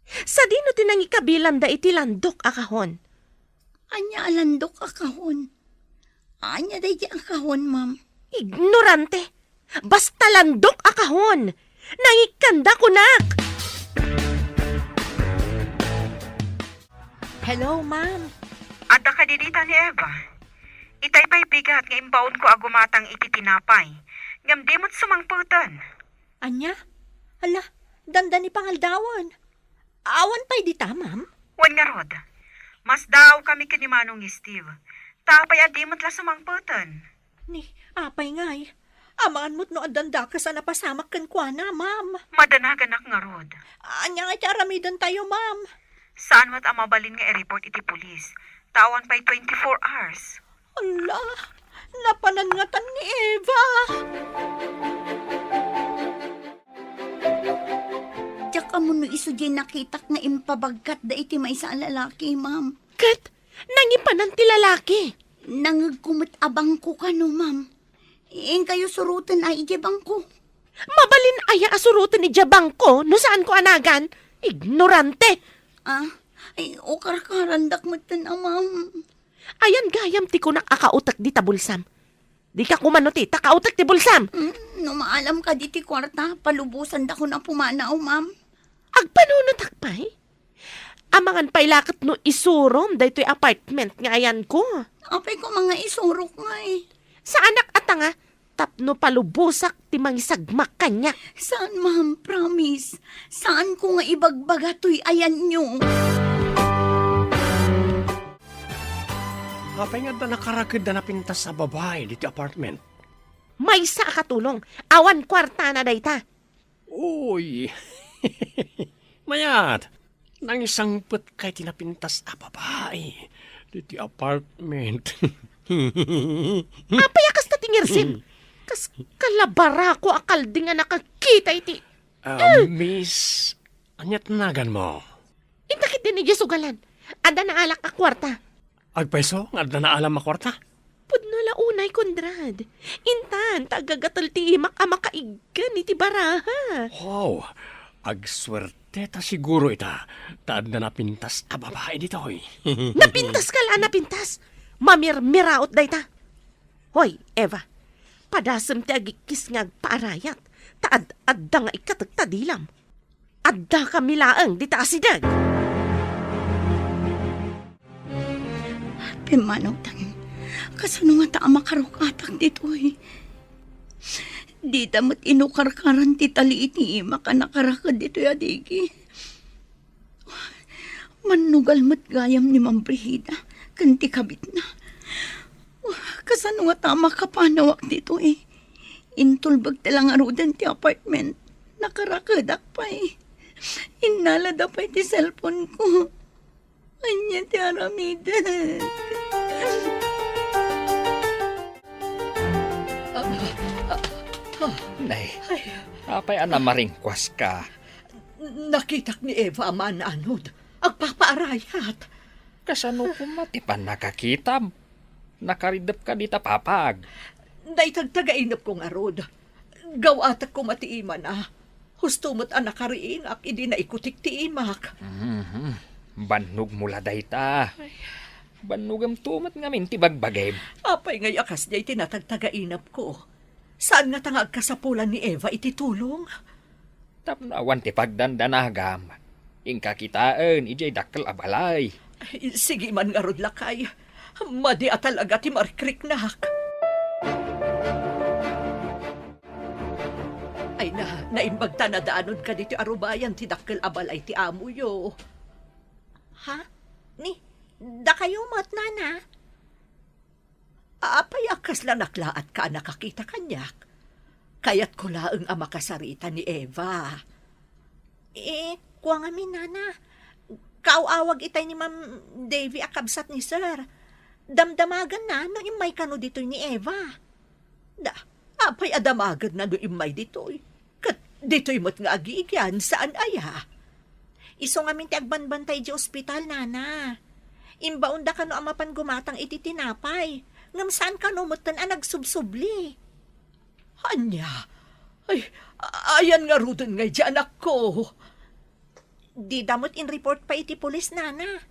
Sadino ti nangikabilanda iti landok a kahon? Ania a landok a kahon? Ania daydi a kahon, ma'am? Ignorante! Basta landok a kahon! Nangikkanda, kunak! Hello, ma'am. Adda kadi dita ni Eva? Itay pay bigat nga imbaonko a gumatang iti tinapay, ngem di met sumangpeten. Ania? Hala, dandani pangaldawen. Awan pay dita, ma'am? Wen ngarud. Masdaawkami ken ni Manong Steve. Ta apay a di met la sumangpeten? Ni, apay ngay? Amangan met no addan dakes a napasamak kenkuana, ma'am. Madanaganak ngarud. Ania ngay ti aramidentayo, ma'am? Saan met a mabalin nga i-report iti pulis. Ta awan pay twenty-four hours. Ala, napanan ngatan ni Eva. Diak ammo no isu diay nakitak nga impabagkatda iti maysa a lalaki, ma'am. Ket nangipanan ti lalaki. Nangegko met a bangko kano, ma'am. Inkayo suroten a idiay bangko. Mabalin aya a suroten idiay bangko no saanko a nagan? Ignorante! Ah, ay, o karkarandak metten a, ma'am. Ayan gayam ti kunak a kautek dita bulsam. Dika kumano ti ta kautek ti bulsam. Mm, no maalam kadi ti kuarta, palubosandakon a pumanaw, ma'am. Agpanunotak pay? Amangan pay la ket no isurom daytoy apartment nga ayanko. Apay ko nga isurok ngay? Saanak a tanga, tapno palubosak ti mangisagmak kaniak. Saan, ma'am, promise. Saanko nga ibagbaga toy ayanyo. Apay nga adda nakaraked a napintas a babai ditoy apartment? Maysa a katulong, awan kuartana dayta. Uy! Mayat, nangisangpetkay ti napintas a babai ditoy apartment. Apay a kasta ti ngersim? Kas kalabarako a kalding a nakakita iti Ah, Miss, ania ti naganmo? Inta ketdin idiay sugalan. Adda naalak a kuarta. Agpayso nga adda naalam a kuarta? Pudno la unay, Conrad. Intan, ta agagatel ti imak a makaiggan iti baraha. Wow, agsuerte ta siguro ita, ta adda napintas a babai ditoy. Napintas ka la, napintas. Mamirmiraot dayta. Hoy, Eva, padasem ti agikkis nga agpaarayat, ta ad-adda nga ikkatek ta dilam. Addakami laeng dita asideg. Pimmanawtan, kasano ngata a makarukatak ditoy? Dita met inukarkaran ti tali iti imak a nakaraked ditoy a digi. Mannugal met gayam ni Ma'am Brigida ken ti kabitna. Kasano ngata a makapanawak ditoy? Intulbek ta la ngaruden ti apartment. Nakarakedak pay. Innalada pay ti cellphone ko. Ania ti aramidek? Ah, ah, ah. Nay, ay, apay a namaringkuaska? Nakitak ni Eva a maananod. Agpapaarayat. Kasano koma ti pannakakitam? Nakaridepka dita papag. Dayta agtagainepko ngarud. Gaw-atek koma ti imana. Husto met a nakariingak idi naikutik ti imak. Mhm. Bannogmo la dayta. Ay. Bannogemto met ngamin ti bagbagim. Apay ngay a kasdiay ti natagtagainepko? Saan ngata nga agkasapulan ni Eva iti tulong? Tapno awan ti pagdandanagam, inka kitaen idiay dakkel a balay. Ay, sige man ngarud, lakay. Madi a talaga ti marikriknak. Ay na, naimbag ta nadaanonka ditoy arubayan ti dakkel a balay ti amoyo. Ha? Ni, dakayo met, nana? Apay a kasla naklaatka a nakakita kaniak? Kayatko laeng a makasarita ni Eva. Eh, kua ngamin, nana. Kaaw-awag itay ni Ma'am Davy a kabsat ni Sir. Damdamagenna no immay kano ditoy ni Eva. Da, apay a damagenna no immay ditoy? Ket ditoy met nga agigian, saan aya? Isu ngamin ti agbanbantay idiay ospital, nana. Imbaonda kano a mapan gumatang iti tinapay, ngem saan kano metten a nagsubsubli. Ania? Ay, ayan ngaruden ngay diay anakko? Dida met in-report pay iti pulis, nana.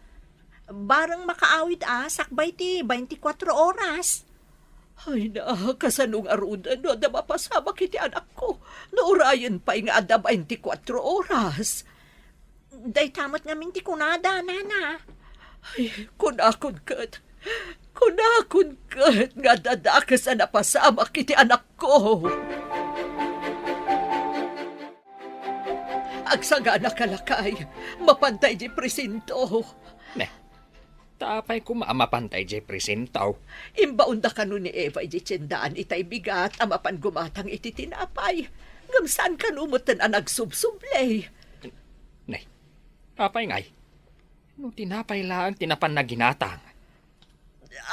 Bareng makaawid a sakbay ti baintikwatro oras. Ay na, kasano ngaruden no adda mapasamak iti anakko? No urayen pay nga adda baintikwatro oras. Dayta met ngamin ti kunada, nana. Ay, kunakon ket, kunakon ket nga adda dakes a napasamak iti anakko. Agsagana ka, lakay, mapanta idiay presinto. Ne, ta apay koma a mapanta idiay presinto? Imbaonda kano ni Eva idiay tiendaan itay bigat a mapan gumatang iti tinapay. Ngem saan kano metten a nagsubsubli. Ne, apay ngay? No tinapay laeng ti napan naginatang.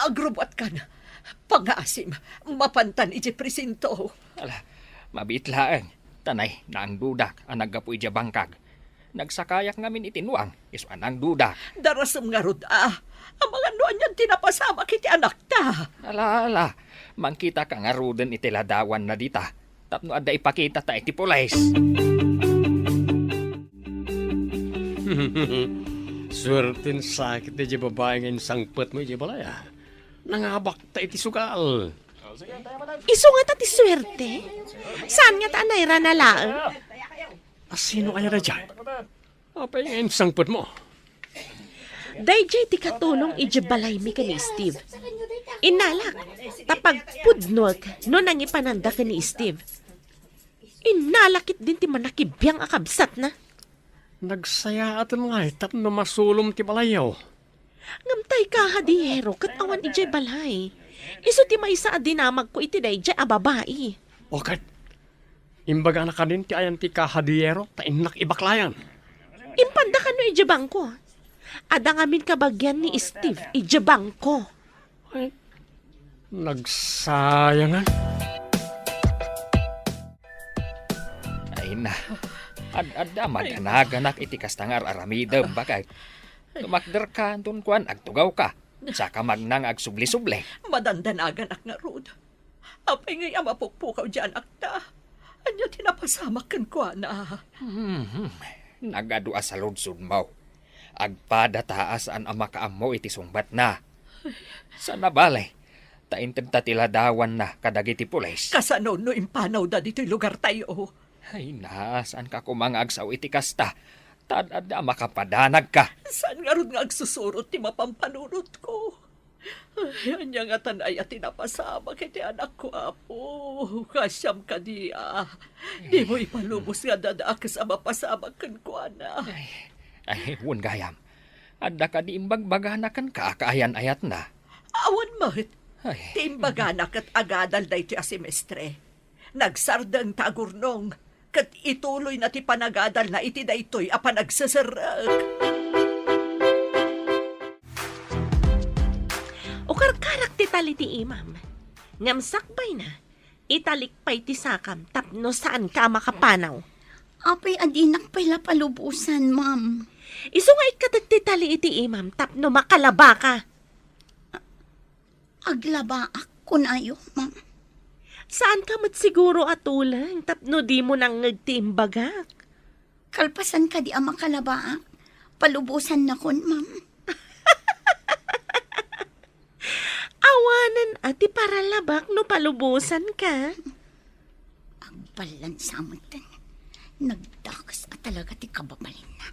Agrubbuatkan. Pangngaasim, mapantan idiay presinto. Ala, mabiit laeng. Ta nay, naangdudak a naggapu idiay bangkag. Nagsakayak ngamin iti nuang, isu a naangdudak. Darasem ngarud a. Amangan no anian ti napasamak iti anakta. Ala, ala. Mangkitaka ngaruden iti ladawanna dita. Tapno adda ipakitata iti pulis. Suerten sakit daydiay babai nga insangpetmo idiay balay, a. Nangabakta iti sugal. Isu ngata ti suerte? Saan ngata a nairana laeng? A, sino aya daydiay? Apay nga insangpetmo? Daydiay ti katulong idiay balaymi ken ni Steve. Innalak, ta pagpudnoek no nangipananda ken ni Steve. Innalak ketdin ti manakibiang a kabsatna. Nagsayaaten ngay tapno masulom ti balayyo. Ngem tay kahadiyero ket awan idiay balay. Isu ti maysa a dinamagko iti daydiay a babai. O ket, imbagana kadin ti ayan ti kahadiyero ta innak ibaklayan. Impanda kano idiay bangko. Adda ngamin kabagian ni Steve idiay bangko. Ay, nagsayangan. Ay na, ad-adda madanaganak iti kasta nga ar-aramidem, bakay. Tumakderka, anton kuan, agtugawka. Saka magna nga agsubli-subli. Madandanaganak ngarud. Apay ngay a mapukpukaw diay anakta? Ania ti napasamak kenkuana? Hmm, nagadu a saludsodmo. Agpada ta a saan a makaammo iti sungbatna. Saan a bale, ta intedta ti ladawanna kadagiti pulis. Kasano no impanawda ditoy lugartayo? Ay na, saanka koma nga agsao iti kasta. Ta ad-adda a makapadanagka. Saan ngarud nga agsusurot ti mapanpanunotko? Ay, ania ngatan aya ti napasamak iti anakko, Apo? Kasiam kadi a dimo ipalubos nga adda dakes a mapasamak kenkuana. Ay, ay, wen gayam. Adda kadi imbagbagana kenka a kaayan-ayatna? Awan met. Ay. Ti imbagana ket agadal daytoy a semestre. Nagsardeng ta agurnong, ket ituloyna ti panagadalna iti daytoy a panagseserrek. Ukarkarak ti tali ti imam. Ngem sakbayna, italik pay ti sakam tapno saanka a makapanaw. Apay a dinak pay la palubosan, ma'am? Isu nga ikkatek ti tali iti imam tapno makalabaka. Aglabaak, kunayo, ma'am. Saanka met siguro a tuleng tapno dimo nangngeg ti imbagak? Kalpasan kadi a makalabaak, palubosannakon, ma'am. Awanen a ti paralabak no palubosanka. Agballansa metten. Nagdakes a talaga ti kababalinna.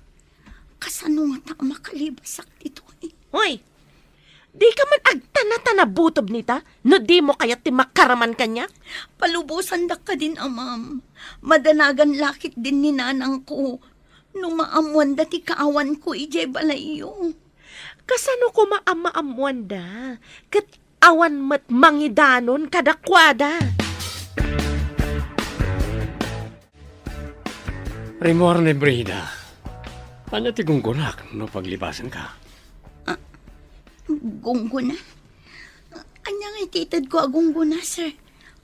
Kasano ngata a makalibasak ditoy? Hoy! Dika man agtana-tana butob nita no dimo kayat ti makaraman kaniak? Palubosandak kadin a, ma'am. Madanagan la ketdin ni nanangko no maammoanda ti kaawanko idiay balayyo. Kasano koma a maammoanda ket awan met mangidanon kadakuada? Rimor ni Brida. Ania ti gunggonak no paglibasenka? Ah, gunggona? Ania nga ititedko a gunggona, sir?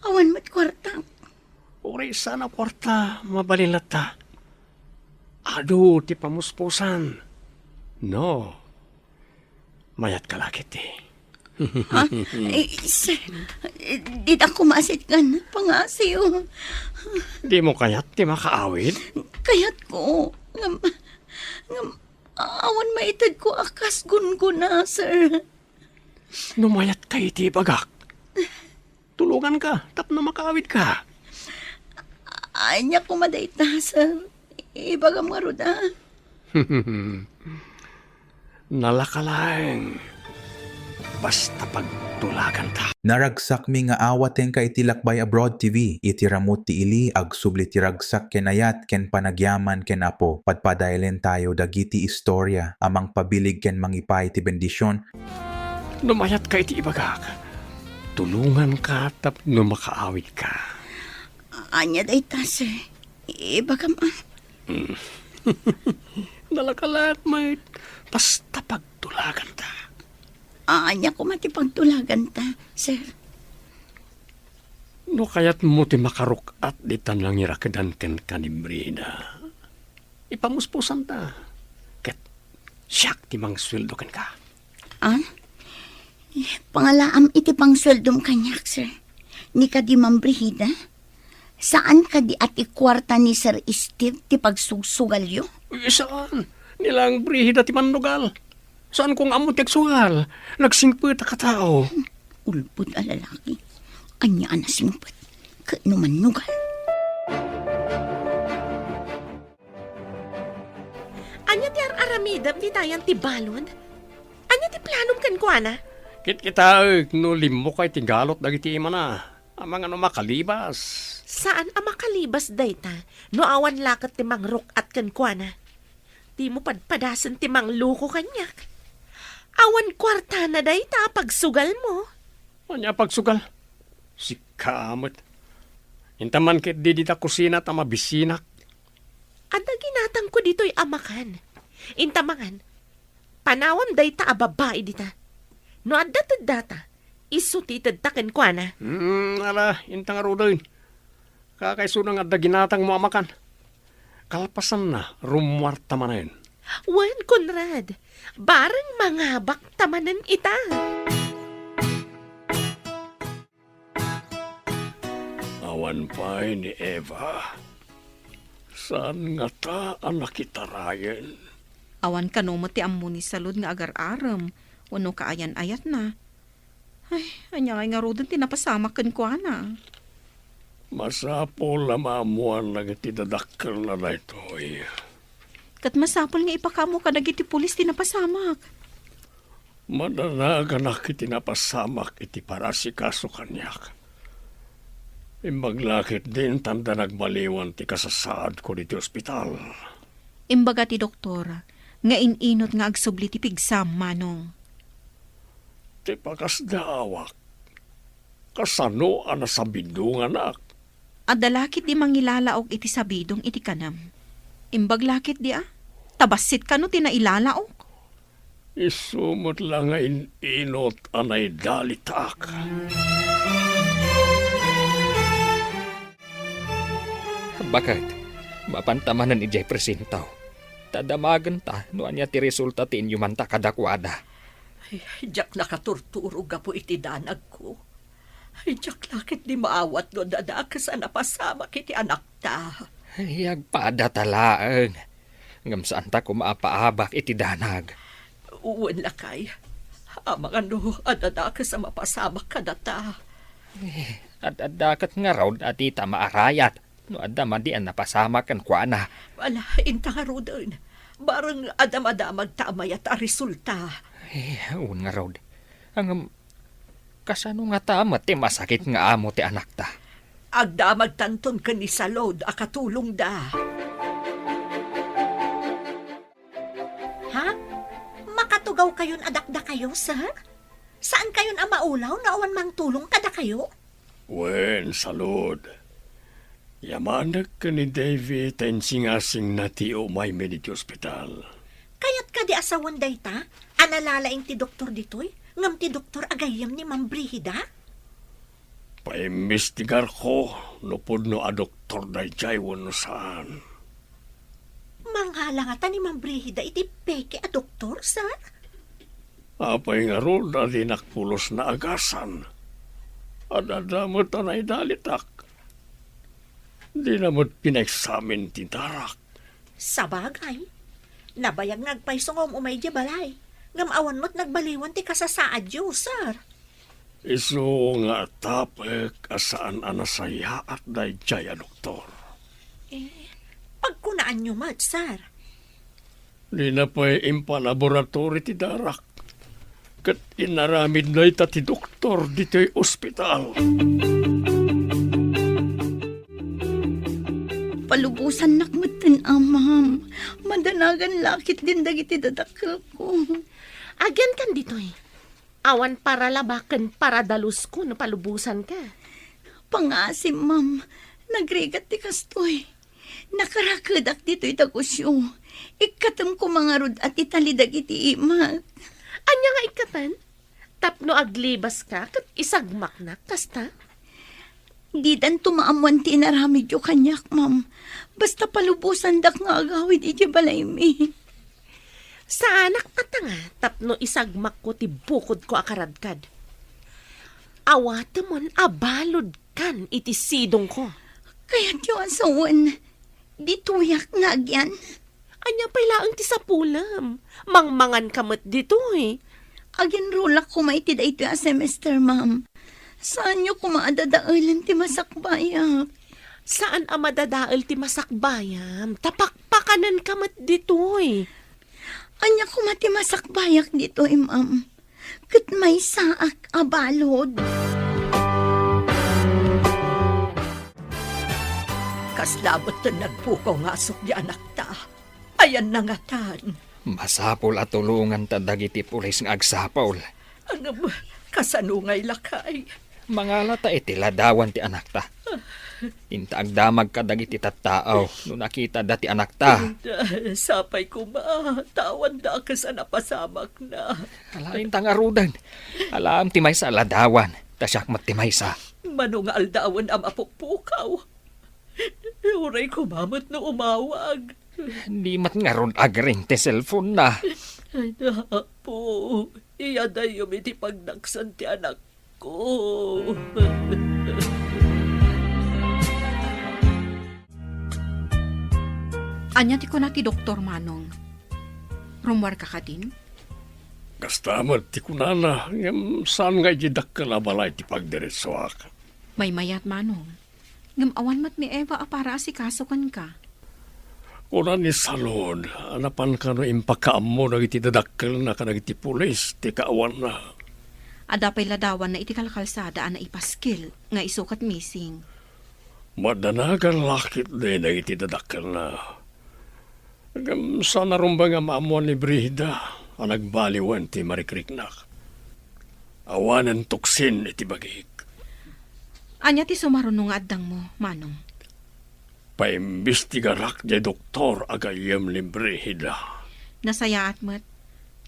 Awan met kuarta. Uray saan a kuarta, mabalin latta. Adu ti pamuspusan. No. Mayatka la ketdi. Ha? Eh, sir, dida kumasit nga pangasiw. Dimo kayat ti makaawid? Kayatko. Ngem, ngem, awan maitedko a kas gunggona, sir. No mayatka iti ibagak, tulonganka tapno makaawidka. Ania koma dayta, sir? Ibagam ngarud, a. Nalaka laeng. Basta pagtulaganta. Naragsakmi nga awatenka iti Lakbay Abroad T V. Iti ramut ti ili, agsubli ti ragsak ken ayat ken panagyaman ken Apo. Padpadaelen tayo dagiti istorya a mangpabilig ken mangipaay ti bendision. No mayatka iti ibagak, tulonganka tapno makaawidka. Ania dayta, sir? Ibagam, a. Mm. Nalaka laeng met, basta pagtulaganta. Ania koma ti pagtulaganta, sir? No kayatmo ti makaruk-at dita nangirakedan kenka ni Brida, ipamuspusanta, ket siak ti mangsueldo kenka. Ah? Pangalaam iti pangsueldom kaniak, sir. Ni kadi, Ma'am Brigida? Saan kadi a ti kuarta ni Sir Steve ti pagsugsugalyo? Eh, saan? Ni laeng Brigida ti mannugal. Saanko nga ammo ti agsugal. Nagsingpetak a tao. Ulbod a lalaki. Ania a nasingpet? Ket no mannugal? Ania ti ar-aramidem ditayan ti balud? Ania ti planom kenkuana? Kitkitaek no limmukay ti galot dagiti imana. Amangan no makalibas. Saan a makalibas dayta no awan la ket ti mangruk-at kenkuana. Dimo padpadasen ti mangloko kaniak. Awan kuartana dayta a pagsugalmo. Ania a pagsugal? Sika met. Inta man ketdi dita kusina ta mabisinak. Adda ginatangko ditoy a makan. Inta mangan. Panawam dayta a babai dita. No adda teddata, isu ti itedta kenkuana. Hmm, ala, inta ngaruden. Kakaisuna nga adda ginatangmo a makan. Kalpasanna, rummuarta manen. Wen, Conrad, bareng mangabakta manen ita. Awan pay ni Eva. Saan ngata a nakitarayen? Awan kano met ti ammo ni Salud nga agar-arem wenno kaayan-ayatna. Ay, ania ngay ngaruden ti napasamak kenkuana? Masapul a maammoan dagiti dadakkelna daytoy. Ket masapul nga ipakaammo kadagiti pulis ti napasamak. Madanaganak iti napasamak iti parasikaso kaniak. Imbag la ketdi inta nagbaliwan ti kasasaadko ditoy ospital. Imbaga ti doktor nga in-inut nga agsubli ti pigsam, Manong. Ti pakasdaawak, kasano a nasabidonganak? Adda la ketdi mangilalaok iti sabidong iti kanem. Imbag la ketdi a, ta bassit kano ti nailalaok. Isu met la nga in-inut a naidalitak. Baket, mapanta manen idiay presinto. Ta damagenta no ania ti resulta ti inyumanta kadakuada. Ay, diak nakaturturo gapu iti danagko. Ay, diak la ketdi maawat no adda dakes a napasamak iti anakta. Ay, agpadata laeng. Ngem saanta koma a paabak iti danag. Wen lakay, amangan no adda dakes a mapasamak kadata. Eh, ad-adda ket ngarud a dita maarayat no adda madi a napasamak kenkuana. Ala, inta ngaruden. Bareng adda madamagta a mayat a resulta. Eh, wen ngarud. Ngem, kasano ngata met ti masakit nga amo ti anakta? Agdamagtanton ken ni Salud a katulongda. Ha? Makatugawkayon a dakdakayo, sir? Saankayon a maulaw no awan mangtulong kadakayo? Wen, Salud. Yamanek ken ni Davy ta insingasingna ti umaymi ditoy ospital. Kayat kadi a sawen dayta a nalalaing ti doktor ditoy, ngem ti doktor a gayyem ni Ma'am Brigida? Paimbestigarko no pudno a doktor daydiay wenno saan. Mangala ngata ni Ma'am Brigida iti peke a doktor, sir? Apay ngarud a dinak pulos naagasan? Ad-adda met a naidalitak. Dina met pinaeksamin ti darak. Sabagay, nabayag nga agpayso nga um-umay idiay balay, ngem awan met nagbaliwan ti kasasaadyo, sir. Isu nga atapek a saan a nasayaat daydiay a doktor. Eh, pagkunaanyo met, sir. Dina pay impalaboratory ti darak. Ket inaramid dayta ti doktor ditoy ospital. Palubosannak metten, Amam. Madanagan la ketdin dagiti dadakkelko. Agyankan ditoy. Awan paralaba ken paradalusko no palubosanka. Pangngaasim, ma'am. Nagrigat ti kastoy. Nakarakedak ditoy dagusyo. Ikkatem koma ngarud a ti tali dagiti imak. Ania nga ikkaten? Tapno aglibaska ket isagmaknak, kasta? Didanto maammoan ti inaramidyo kaniak, ma'am. Basta palubosandak nga agawid idiay balaymi. Saanak a tanga tapno isagmakko ti bukodko a karadkad. Awatemon a baludkan iti sidongko. Kayatyo a sawen, ditoyak nga agyan. Ania pay laeng ti sapulem? Mangmanganka met ditoy. Aginrulak koma iti daytoy a semester, ma'am. Saanyo koma a dadaelen ti masakbayak. Saan a madadael ti masakbayam? Ta pakpakanenka met ditoy. Ania koma ti masakbayak ditoy, ma'am? Ket maysaak a balud. Kasla met ti nagpukaw nga asukdi anakta. Ayanna ngatan. Masapul a tulonganta dagiti pulis nga agsapul. Ngem, kasano ngay lakay? Mangalata iti ladawan ti anakta. Inta agdamag kadagiti tattao no nakitada ti anakta. Inda, sapay koma, ta awan dakes a napasamakna. Alaen ta ngaruden. Alaem ti maysa a ladawan, ta siak met ti maysa. Mano nga aldawen a mapukpukaw? Uray koma met no umawag. Di met ngarud agring ti cellphone-na. Ay, Apo, iyadayyom iti pagdaksan ti anakko. Ania ti kuna ti doktor, Manong? Rummuarka kadin? Kasta met ti kunana, ngem saan nga idiay dakkel a balay ti pagdiretsuak. Maymayat, Manong. Ngem awan met ni Eva a para asikaso kenka. Kuna ni Salud a napan kano impakaammo dagiti dadakkelna kadagiti pulis ti kaawanna. Adda pay ladawanna iti kalkalsada a naipaskil nga isu ket missing. Madanagan la ketdi dagiti dadakkelna. Ngem saan a rumbeng a maammuan ni Brigida a nagbaliwen ti marikriknak. Awanen tuksin iti bagik. Ania ti sumaruno nga addangmo, Manong? Paimbestigarak diay doktor a gayyem ni Brigida. Nasayaat met,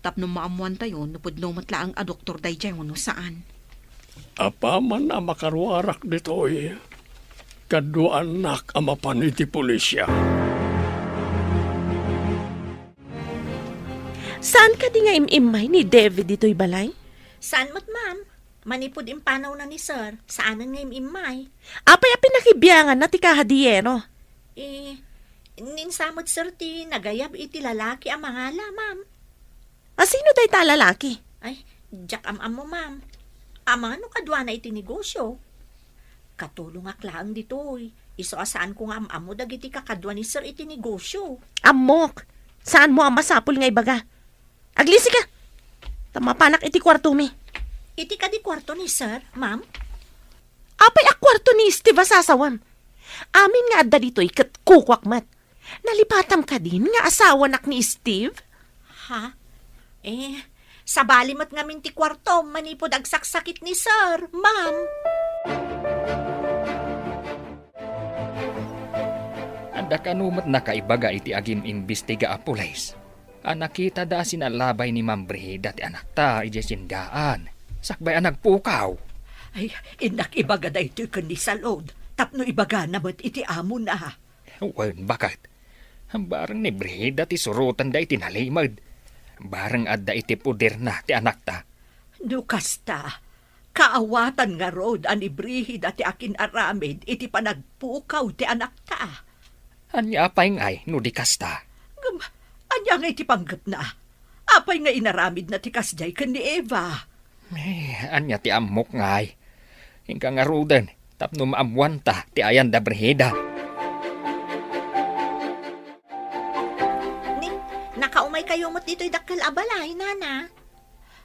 tapno maammuantayo no pudno met laeng a doktor daydiay wenno saan. Apaman a makaruarak ditoy, kaduaannak a mapan iti pulisya. Saan kadi nga im-immay ni David ditoy balay? Saan met, ma'am. Manipud impanawna ni Sir, saanen nga im-immay. Apay a pinakibianganna ti kahadiyero? Eh, ninsa met, Sir, ti nagayab iti lalaki a mangala, ma'am. A sino dayta a lalaki? Ay, diak am-ammo, ma'am. Amangan no kaduana iti negosyo. Katulongak laeng ditoy. Isu a saanko nga am-ammo dagiti kakadua ni Sir iti negosyo. Ammok. Saanmo a masapul nga ibaga. Aglisika. Ta mapanak iti kuartomi. Iti kadi kuarto ni Sir, ma'am? Apay a kuarto ni Steve a sasawam? Amin nga adda ditoy ket kukuak met. Nalipatam kadin nga asawanak ni Steve? Ha? Eh, sabali met ngamin ti kuartom manipud agsaksakit ni Sir, ma'am. Adda kano met nakaibaga iti agim-imbestiga a pulis a nakitada a sinalabay ni Ma'am Brigida ti anakta idiay sindaan, sakbay a nagpukaw. Ay, innak ibaga daytoy ken ni Salud tapno ibagana met iti amona. Wen, baket. Bareng ni Brigida ti surotenda iti nalimed. Bareng adda iti poderna ti anakta. No kasta, kaawatan ngarud a ni Brigida ti akin-aramid iti panagpukaw ti anakta. Ania pay ngay no di kasta? Ngem, ania ngay ti panggepna? Apay nga inaramidna ti kasdiay ken ni Eva? Eh, ania ti ammok ngay? Inka ngaruden tapno maammuanta ti ayan da Brigida. Ni, nakaumaykayo met ditoy dakkel a balay, nana?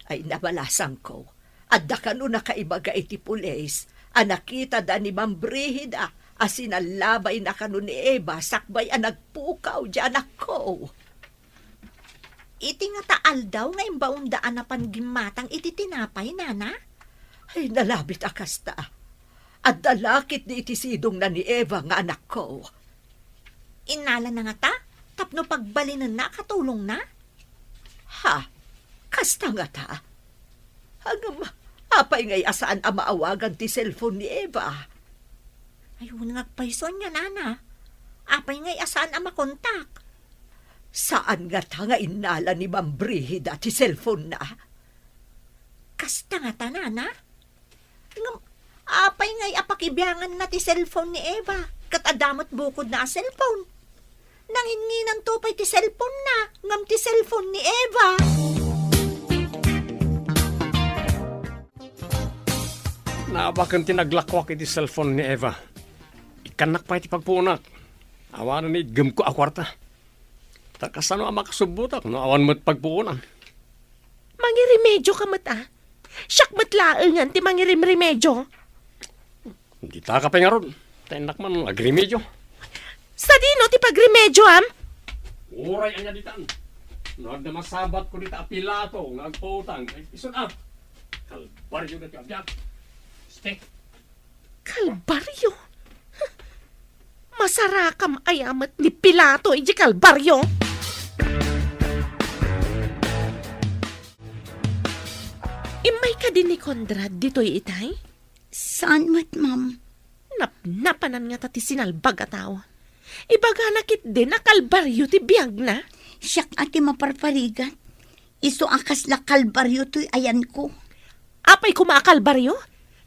Ay, nabalasangko. Adda kano nakaibaga iti pulis a nakitada ni Ma'am Brigida a sinalabayna kano ni Eva sakbay a nagpukaw diay anakko. Iti ngata aldaw nga imbaonda a napan gimmatang iti tinapay, nana? Ay, nalabit a kasta. Adda la ketdi iti sidongna ni Eva nga anakko. Innalana ngata tapno pagbalinenna a katulongna? Ha? Kasta ngata? Ngem, apay ngay a saan a maawagan ti cellphone ni Eva? Ay, wen nga agpayso ania, nana. Apay ngay a saan a makontak? Saan ngata nga innala ni Ma'am Brigida ti cellphone-na? Kasta ngata, nana? Ngem, apay ngay a pakibianganna ti cellphone ni Eva, ket adda met bukodna a cellphone? Nanginnginanto pay ti cellphone-na, ngem ti cellphone ni Eva. Naabaken ti naglakuak iti cellphone ni Eva. Ikkannak pay ti pagpuonak. Awanen ni itgemko a kuarta. Ta kasano a makasubbotak no awan met pagpuonan? Mangiremedio ka met, a. Siak met laengen ti mangirimremedio. Dita ka pay ngarud. Ta innak man agremedio. Sadino ti pagremedioam? Uray ania ditan. No adda masabatko dita a pilato nga agpautang, ay, isun a. Kalbario daytoy a biag. Ste. Kalbario? Masarakam aya met ni Pilato iti Kalbario? Immay kadi ni Conrad ditoy itay? Saan met, ma'am? Napnapanan ngata ti sinalbag a tao. Ibagana ketdi a kalbario ti biagna. Siak a ti maparparigat. Isu a kasla kalbario toy ayanko. Apay koma a kalbario?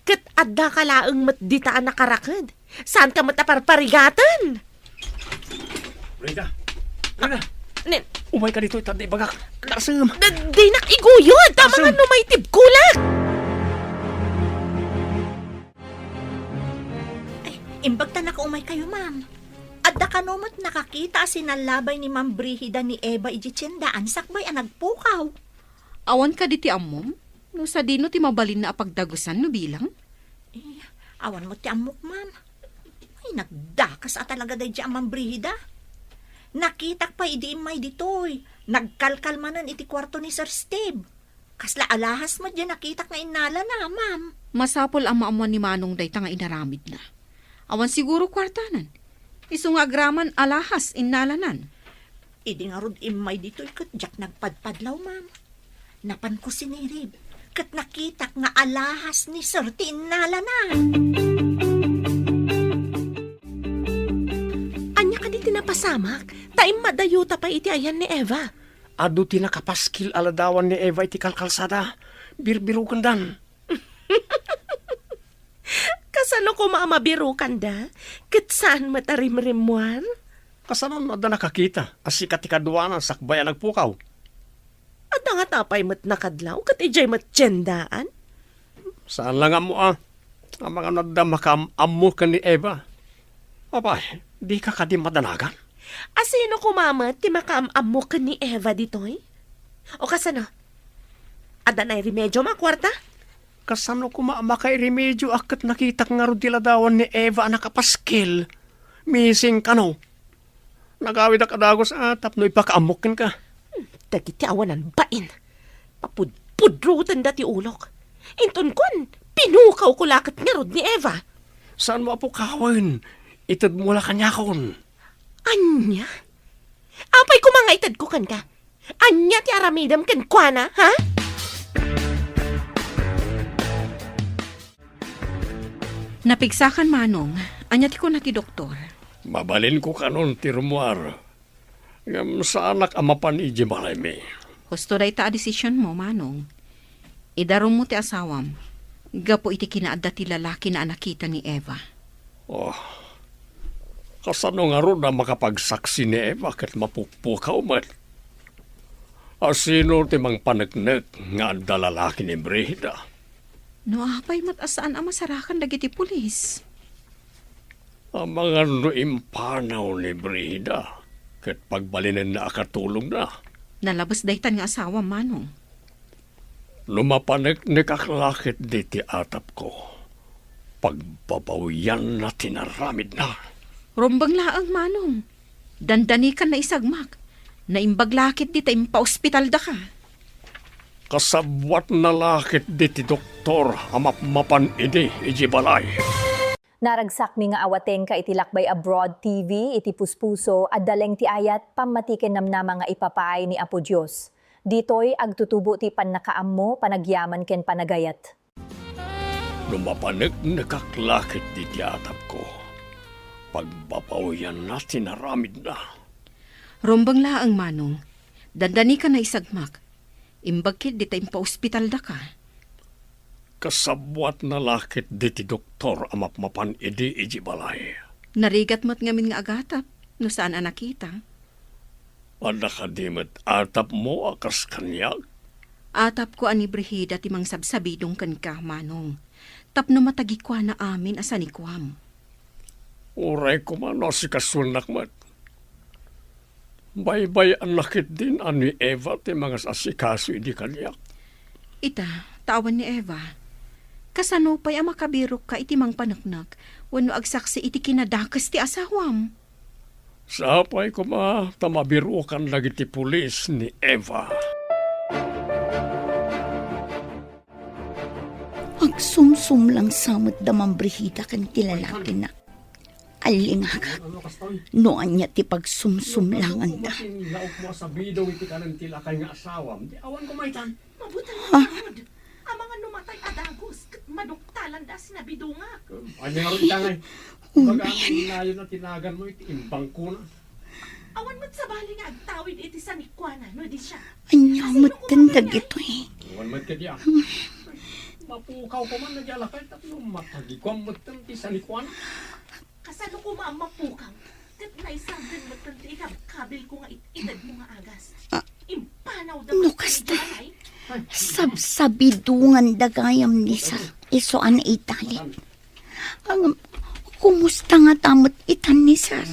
Ket addaka laeng met dita a nakaraked. Saanka met a parparigaten? Rita! Rita! Nen. Umayka ditoy, ta adda ibagak. Dasem. Da-, dinak iguyod! Tama nga no may tibkulak! Ay, imbag ta nakaumaykayo, ma'am. Adda kano met nakakita a sinallabay ni Ma'am Brigida ni Eva iti tiendaan sakbay a nagpukaw? Awan kadi ti ammom? No sadino ti mabalinna a pagdagusan no bilang? Eh, awan met ti ammok, ma'am. Ay, nagdakas a talaga daydi a Ma'am Brigida. Nakitak pay idi immay ditoy. Nagkalkal manen iti kuarto ni Sir Steve. Kasla alahas met diay nakitak nga innalana, ma'am. Masapul a maammuan ni Manong dayta nga inaramidna. Awan siguro kuartanan. Isu nga agraman alahas innalanan. Idi ngarud immay ditoy ket diak nagpadpadlaw, ma'am. Napanko sinirib, ket nakitak nga alahas ni Sir ti innalana. Ania kadi ti napasamak? Ta immadayota pay iti ayan ni Eva. Adu ti nakapaskil a ladawan ni Eva iti kalkalsada. Birbirokendan. Kasano koma a mabirokanda? Ket saan met a rimrimmuar? Kasano no adda nakakita a sika ti kaduana sakbay a nagpukaw? Adda ngata pay met nakadlaw ket idiay met tiendaan? Saan la nga ammo a. Amangan no adda makaam-ammo ken ni Eva. Apay, dika kadi madanagan? A sino koma met ti makaam-ammo ken ni Eva ditoy? O kasano? Adda nairemediom a kuarta? Kasano koma a makairemedio a ket nakitak ngarud ti ladawan ni Eva a nakapaskil? Missing kano? Nagawidak a dagus a tapno ipakaammok kenka. Hmm, dagiti awanan bain. Papudpudrotenda ti ulok. Inton kuan, pinukawko la ket ngarud ni Eva. Saanmo a pukawen? Itedmo la kaniakon. Ania? Apay koma nga itedko kenka? Ania ti aramidem kenkuana, ha? Napigsakan, Manong. Ania ti kuna ti doktor? Mabalinko kanon ti rummuar. Ngem saanak a mapan idiay balaymi. Husto dayta a desisionmo, Manong. Idarummo ti asawam gapu iti kinaadda ti lalakina a nakita ni Eva. Oh, kasano ngarud a makapagsaksi ni Eva ket mapupukaw met? A sino ti mangpaneknek nga adda lalaki ni Brigida? No apay met a saan a masarakan dagiti pulis? Amangan no impanaw ni Brigida ket pagbalinenna a katulongna. Nalabes daytan nga asawam, Manong. No mapaneknekak la ketdi ti atapko, pagbabawianna ti naramidna. Rumbeng laeng, Manong. Dandanikan naisagmak. Naimbag la ketdi ta impaospitaldaka. Kasabbuatna la ketdi ti doktor a mapmapan idi idiay balay. Naragsakmi nga awatengka iti Lakbay Abroad T V iti puspuso, adda laeng ti ayat, pammati ken namnama nga ipapaay ni Apo Dios. Ditoy agtutubo ti pannakaammo, panagyaman ken panagayat. No mapaneknekak la ketdi ti atapko, pagbabawianna ti naramidna. Rumbeng laeng, Manong. Dandanikan naisagmak. Imbag ketdi ta impaospitaldaka. Kasabbuatna la ketdi ti doktor a mapmapan idi idiay balay. Narigat met ngamin nga agatap no saan a nakita. Adda kadi met atapmo a kas kaniak? Atapko a ni Brigida ti mangsabsabidong kenka, Manong. tapno matagikuana amin a sanikuam. Uray koma no asikasoennak met. Baybay-anna ketdin a ni Eva ti mangas-asikaso idi kaniak. Ita, ta awan ni Eva. Kasano pay a makabirokka iti mangpaneknek wenno agsaksi iti kinadakes ti asawam? Sapay koma ta mabirokan dagiti pulis ni Eva. Agsumsumlang sa met da Ma'am Brigida ken ti lalakina. Allingagak no ania ti pagsumsumlanganda. Laok mo a sabido iti kanen ti lakay nga asawam. Di awan ko maitan. Mabuti Ha? Lord. Amangan no matay a dagus, ket maduktalan da a sinabidongak. Ania nga ron itangay? Baga amin nayon a tinagan mo iti imbangkona. Awan met sabali nga agtawid iti sanikuana no di siya. Ania Kasino met ko ten mamaya? Dagitoy? Awan met kadi ah. Mapukaw pa man naglalakay tapno matagikuam met ten ti sanikuana. Kasano ko maammapukaw? Ket naisagden met ten ti ikabkabil ko nga it-ited mo nga agas. Ah, Impanaw da no met kasta, dagiti alay. Sabsabidongan da gayam ni Sir. Isu a naitalib. Ang, kumusta nga ta met itan ni Sir?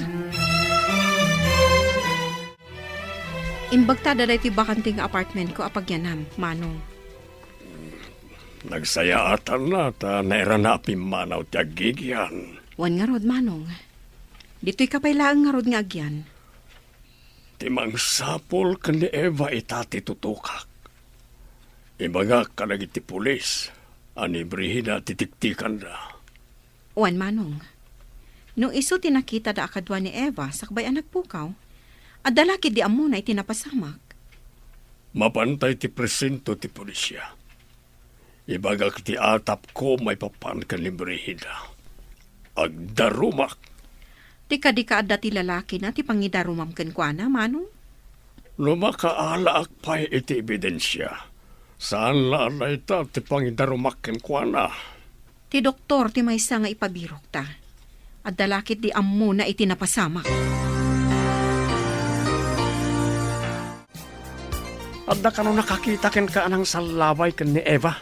Imbagta da daytoy bakante nga apartment ko a pagyanam, Manong. Nagsayaatanna ta nairana a pimmanaw ti aggigyan. Wen ngarud, Manong. Ditoy ka pay laeng ngarud nga agyan. Ti mangsapul ken ni Eva ita ti tutokak. Ibagak kadagiti pulis a ni Brigida ti tiktikanda. Wen, Manong. No isu ti nakitada a kadua ni Eva sakbay a nagpukaw, adda la ketdi ammona iti napasamak. Mapantay ti presento ti polisia. Ibagak ti atapko maipapan ken ni Brigida. Agdarumak. Ti kadi ka adda ti lalakina ti pangidarumam kenkuana, Manong? No makaalaak pay iti ebidensia, saan la a dayta ti pangidarumak kenkuana. Ti doktor ti maysa nga ipabirokta. Adda la ketdi ammona iti napasamak. Adda kano nakakita kenka a nangsallaway ken ni Eva?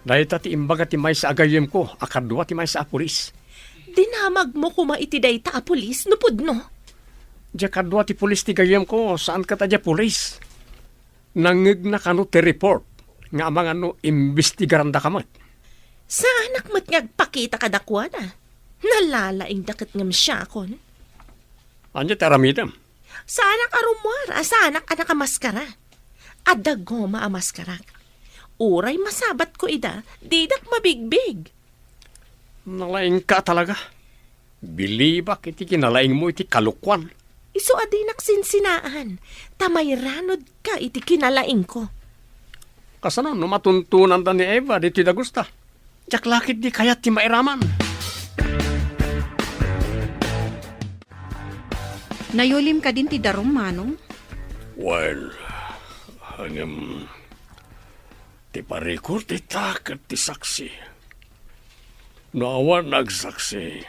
Dayta ti imbaga ti maysa a gayyemko a kadua ti maysa a pulis. Dinamagmo koma iti dayta a pulis no pudno? Dia kadua ti pulis ti gayyemko, saan ket a dia pulis. Nangngegna kano ti report nga amangan no imbestigarandaka met. Saanak met nga agpakita kadakuada. Nalalaingda ket ngem siakon. Ania ti aramidem? Saanak a rummuar a saanak a nakamaskara. Adda goma a maskarak. Uray masabatko ida, didak mabigbig. Nalaingka talaga. Bilibak iti kinalaingmo iti kalokuan. Isu a dinak sinsinaan, ta mairanudka iti kinalaingko. Kasano no matuntonanda ni Eva ditoy dagusta? Diak la ketdi kayat ti mairaman. Nayulim kadin ti darum, Manong? Well, ngem, ti parikut ita ket ti saksi. No awan nagsaksi,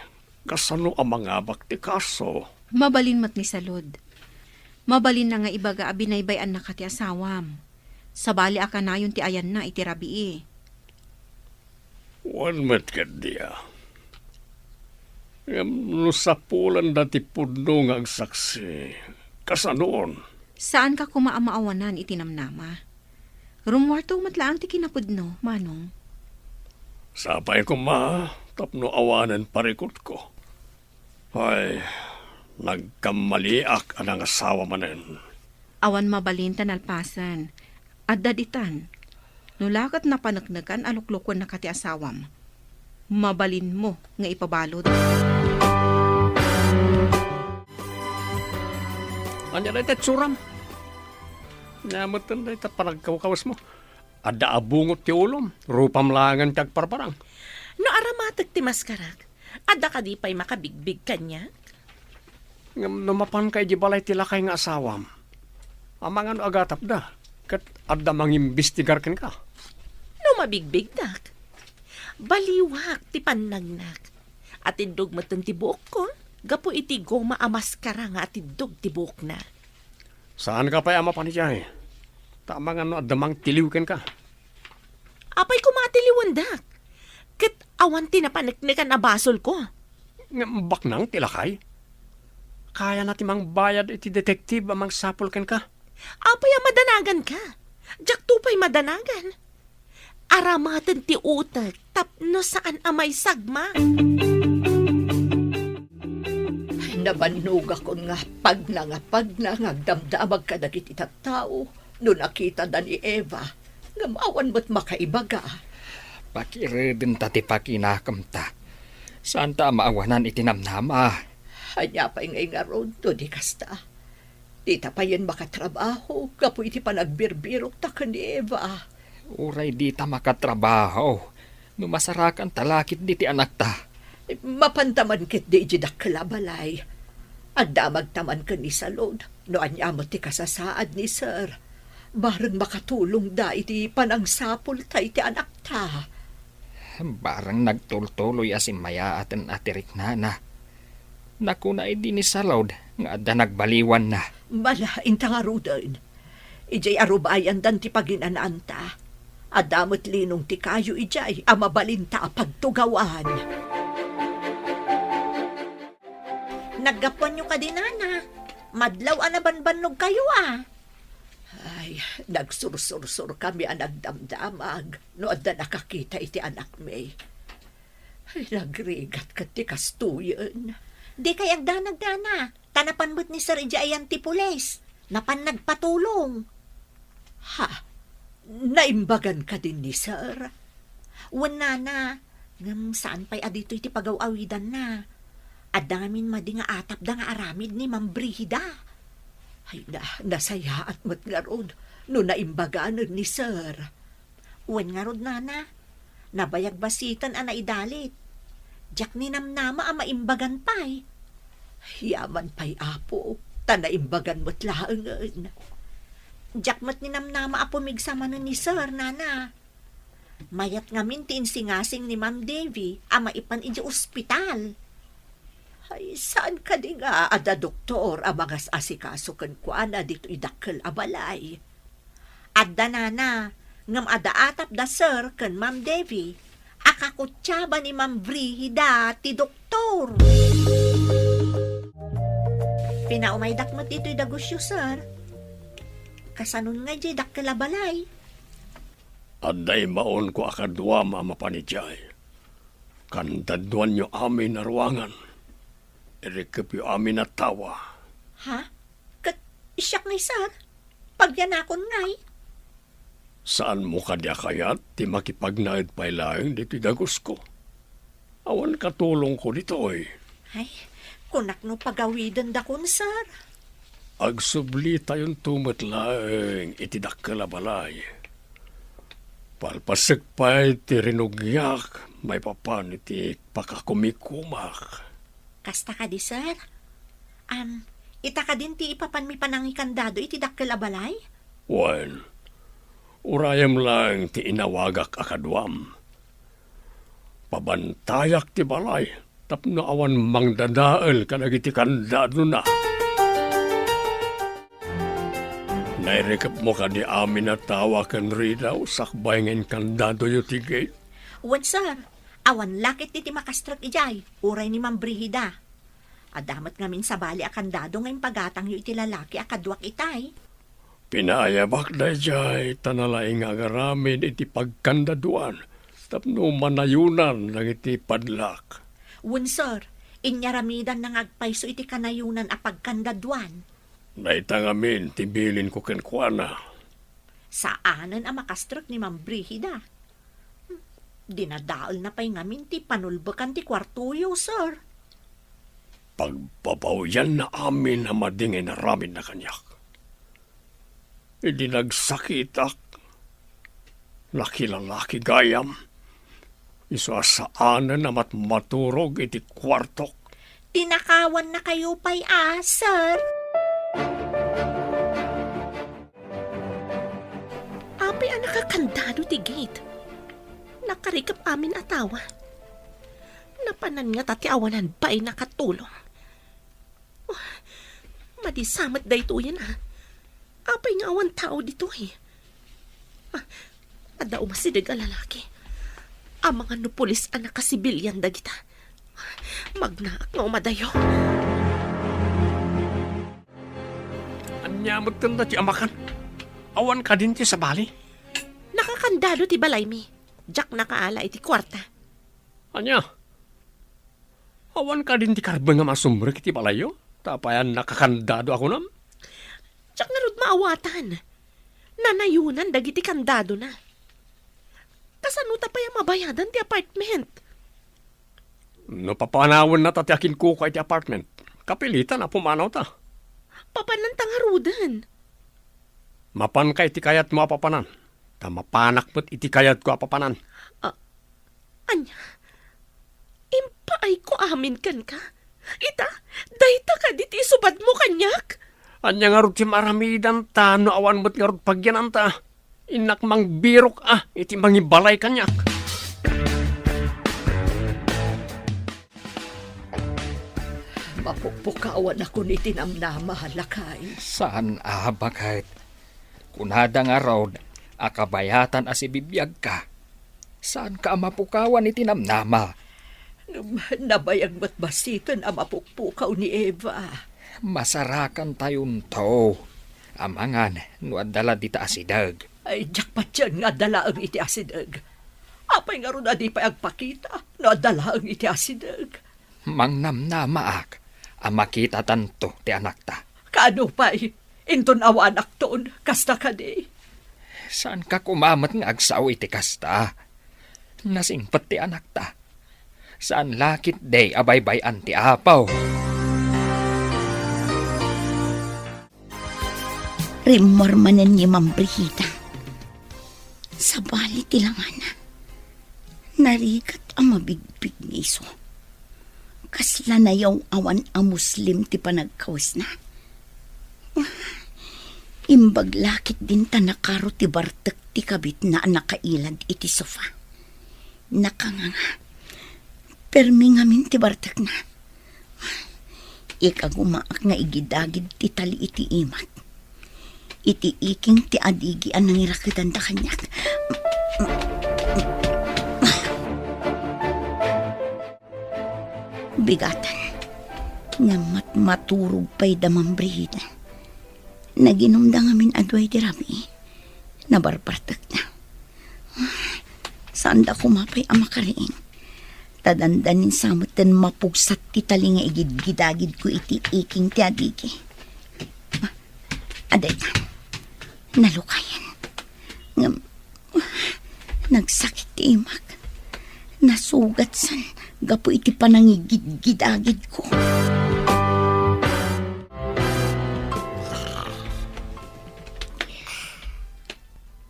kasano a mangabak ti kaso? Mabalin met ni Salud. Mabalinna nga ibaga a binaybay-annaka ti asawam. Sabali a kanayon ti ayanna iti rabii. Wen met ketdi a. Ngem no sapulanda ti pudno nga agsaksi, kasanoon? Saanka koma a maawanan iti namnama. Rummuarto met laeng ti kinapudno, Manong. Sapay koma tapno awanen parikutko. Ay, nagkammaliak a nangasawa manen. Awan mabalin ta nalpasen. Adda ditan. No la ket napaneknekan a luklukuennaka ti asawam, mabalinmo nga ipabalud. Ania dayta itsuram? Ania metten dayta panagkawkawesmo? Adda a bungot ti ulom, rupam laengen ti agparparang. No aramatek ti maskarak, adda kadi pay makabigbig kaniak? Ngem no mapanka idiay balay ti lakay nga asawam, amangan no agatapda, ket adda mangimbestigar kenka. No mabigbigdak, baliwak ti pannagnak. Atiddog metten ti buokko, gapu iti goma a maskara nga atiddog ti buokna. Saanka pay a mapan idiay, ta amangan no adda mangtiliw kenka. Apay koma a tiliwendak? Ket awan ti napaneknekan a basolko. Ngem baknang ti lakay? Kayana ti mangbayad iti detektive a mangsapul kenka. Apay a madanaganka? Diakto pay madanagan. Aramaten ti utek tapno saan a maisagmak. Nabannogakon nga pagna nga pagna nga agdamdamag kadagiti tattao no nakitada ni Eva, ngem awan met makaibaga. Pakiredenta ti pakinakemta. Saanta a maawanan iti namnama. Ania pay ngay ngarud no di kasta? Dita payen makatrabaho gapu iti panagbirbirokta ken ni Eva. Uray dita makatrabaho, no masarakanta la ketdi ti anakta. Mapanta man ketdi idiay dakkel a balay. Agdamagta man ken ni Salud, no ania met ti kasasaad ni Sir. Bareng makatulongda iti panangsapulta iti anakta. Bareng nagtultuloy a simmayaaten a ti riknana. Nakuna idi ni Salud nga adda nagbaliwanna. Malainta ngaruden. Idiay arubayandan ti paginananta. Adda met linong ti kayo idiay a mabalinta a pagtugawan. Naggapuanyo kadi, Nana. Madlaw a nabanbannogkayo, a. Ay, nagsursursurkami a nagdamdamag no adda nakakita iti anakmi. Ay, nagrigat ket ti kastoyen. Dikay agdanag, Nana, ta napan met ni Sir idiay ayan ti pulis. Napan nagpatulong. Ha? Naimbagan kadin ni Sir? Wen, Nana, ngem saan pay a ditoy ti pagaw-awidanna. Adda ngamin madi nga atapda nga aramid ni Ma'am Brigida. Ay, na, nasayaat met ngarud no naimbaganen ni Sir. Wen ngarud, Nana, nabayag basiten a naidalit. Diak ninamnama a maimbagan pay. Yaman pay, Apo, ta naimbagan met laengen. Diak met ninamnama a pumigsa manen ni Sir, Nana. Mayat ngamin ti insingasing ni Ma'am Devi a maipan idiay ospital. Ay, saan kadi nga adda doktor a mangas-asikaso kenkuana ditoy dakkel a balay? Adda, Nana, ngem adda atapda Sir ken Ma'am Devi a kakutiaba ni Ma'am Brigida ti doktor. Pinaumaydak met ditoy dagusyo, Sir. Kasanon nga idiay dakkel a balay? Adda immaonko a kaduam a mapan idiay. Kandaduanyo amin a ruangan. Irikepyo amin a tawa. Ha? Ket siak ngay, Sir? Pagyanakon ngay? Saanmo kadi a kayat ti makipagnaed pay laeng ditoy dagusko? Awan katulongko ditoy. Ay, kunak no pagawidendakon, Sir. Agsublitayonto met laeng iti dakkel a balay. Palpasek pay ti rinugyak maipapan iti pakakumikumak. Kasta kadi, Sir? Am, ita kadin ti ipapanmi panangikandado iti dakkel a balay? Wen, urayem laeng ti inawagak a kaduam. Pabantayak ti balay tapno awan mangdadael kadagiti kandadona. Nairikepmo kadi amin a tawa ken ridaw sakbay nga inkandadoyo ti gate? Wen, sir. Awan la ketdi ti makastrek idiay, uray ni Ma'am Brigida. Adda met ngamin sabali a kandado nga impagatangyo iti lalaki a kaduak itay. Pinaayabak daydiay ta nalaing nga agaramid iti pagkandaduan tapno manayonan dagiti padlak. Wen, sir, inyaramidanna nga agpayso iti kanayonan a pagkandaduan. Dayta ngamin ti bilinko kenkuana. Saanen a makastrek ni Ma'am Brigida. Dinadaelna pay ngamin ti panulbekan ti kuartoyo, sir. Pagbabawianna amin a madi nga inaramidna kaniak. Idi nagsakitak, nakilalaki gayam, isu a saanen a matmaturog iti kuartok. Tinakawannakayo pay a, sir. Apay a nakakandado ti gate? Nakarikep amin a tawa. Napanan ngata ti awanan bain a katulong. Oh, madi sa met daytoyen a. Apay nga awan tao ditoy? Ah, adda umasideg a lalaki. Amangan no pulis a nakasibilian dagita. Magnaak nga umadayo. Ania met kanda ti amakan? Awan kadin ti sabali? Nakakandado ti balaymi. Diak nakaala iti kuarta. Ania? Awan kadin ti karbeng a masumrek iti balayyo? Ta apay a nakakandado a kunam? Diak ngarud maawatan. Nanayonan dagiti kandadona. Kasano ta pay a mabayadan ti apartment? No papanawennata ti akinkukua iti apartment, kapilitan a pumanawta. Papananta ngaruden. Mapanka iti kayatmo a papanan, ta mapanak met iti kayatko a papanan. Ah, ania? Impaayko amin kenka? Ita, dayta kadi ti isubadmo kaniak? Ania ngarud ti maaramidanta no awan met ngarud pagyananta? Innak mangbirok a iti mangibalay kaniak. Mapukpukawanakon iti namnama, lakay. Saan a, baket. Kunada ngarud a kabayatan a sibibiagka. Saanka a mapukawan iti namnama. Ngem nabayag met basiten a mapukpukaw ni Eva. Masarakantayonto. Amangan no adda la dita asideg. Ay, diak patien nga adda laeng iti asideg. Apay ngarud a di pay agpakita no adda laeng iti asideg? Mangnamnamaak a makitatanto ti anakta. Kaano pay? Inton awanakton, kasta kadi? Saanka koma met nga agsao iti kasta? Nasingpet ti anakta. Saan la ketdi a baybay-an ti Apo. Rimmor manen ni Ma'am Brigida. Sabali ti langana. Narigat a mabigpig ni isu. Kasla nayaw-awan a Muslim ti panagkawesna. Imbag la ketdin ta nakaro ti bartek ti kabitna a nakailad iti sofa. Nakanganga. Permi ngamin ti bartekna. Ikagumaak nga igidagid ti tali iti imak. Iti iking ti adigi a nangiraketanda kaniak. Bigatan. Ngem met maturog pay da Ma'am Brigida. Naginumda ngamin a dua idi rabii. Nabarbartekda. Saanda koma pay a makariing. Ta dandanin sa metten mapugsat ti tali nga igidgidagidko iti iking ti adigi. Adayta. Nalukayan. Ngem, nagsakit ti imak. Nasugatsan gapu iti panangigidgidagidko.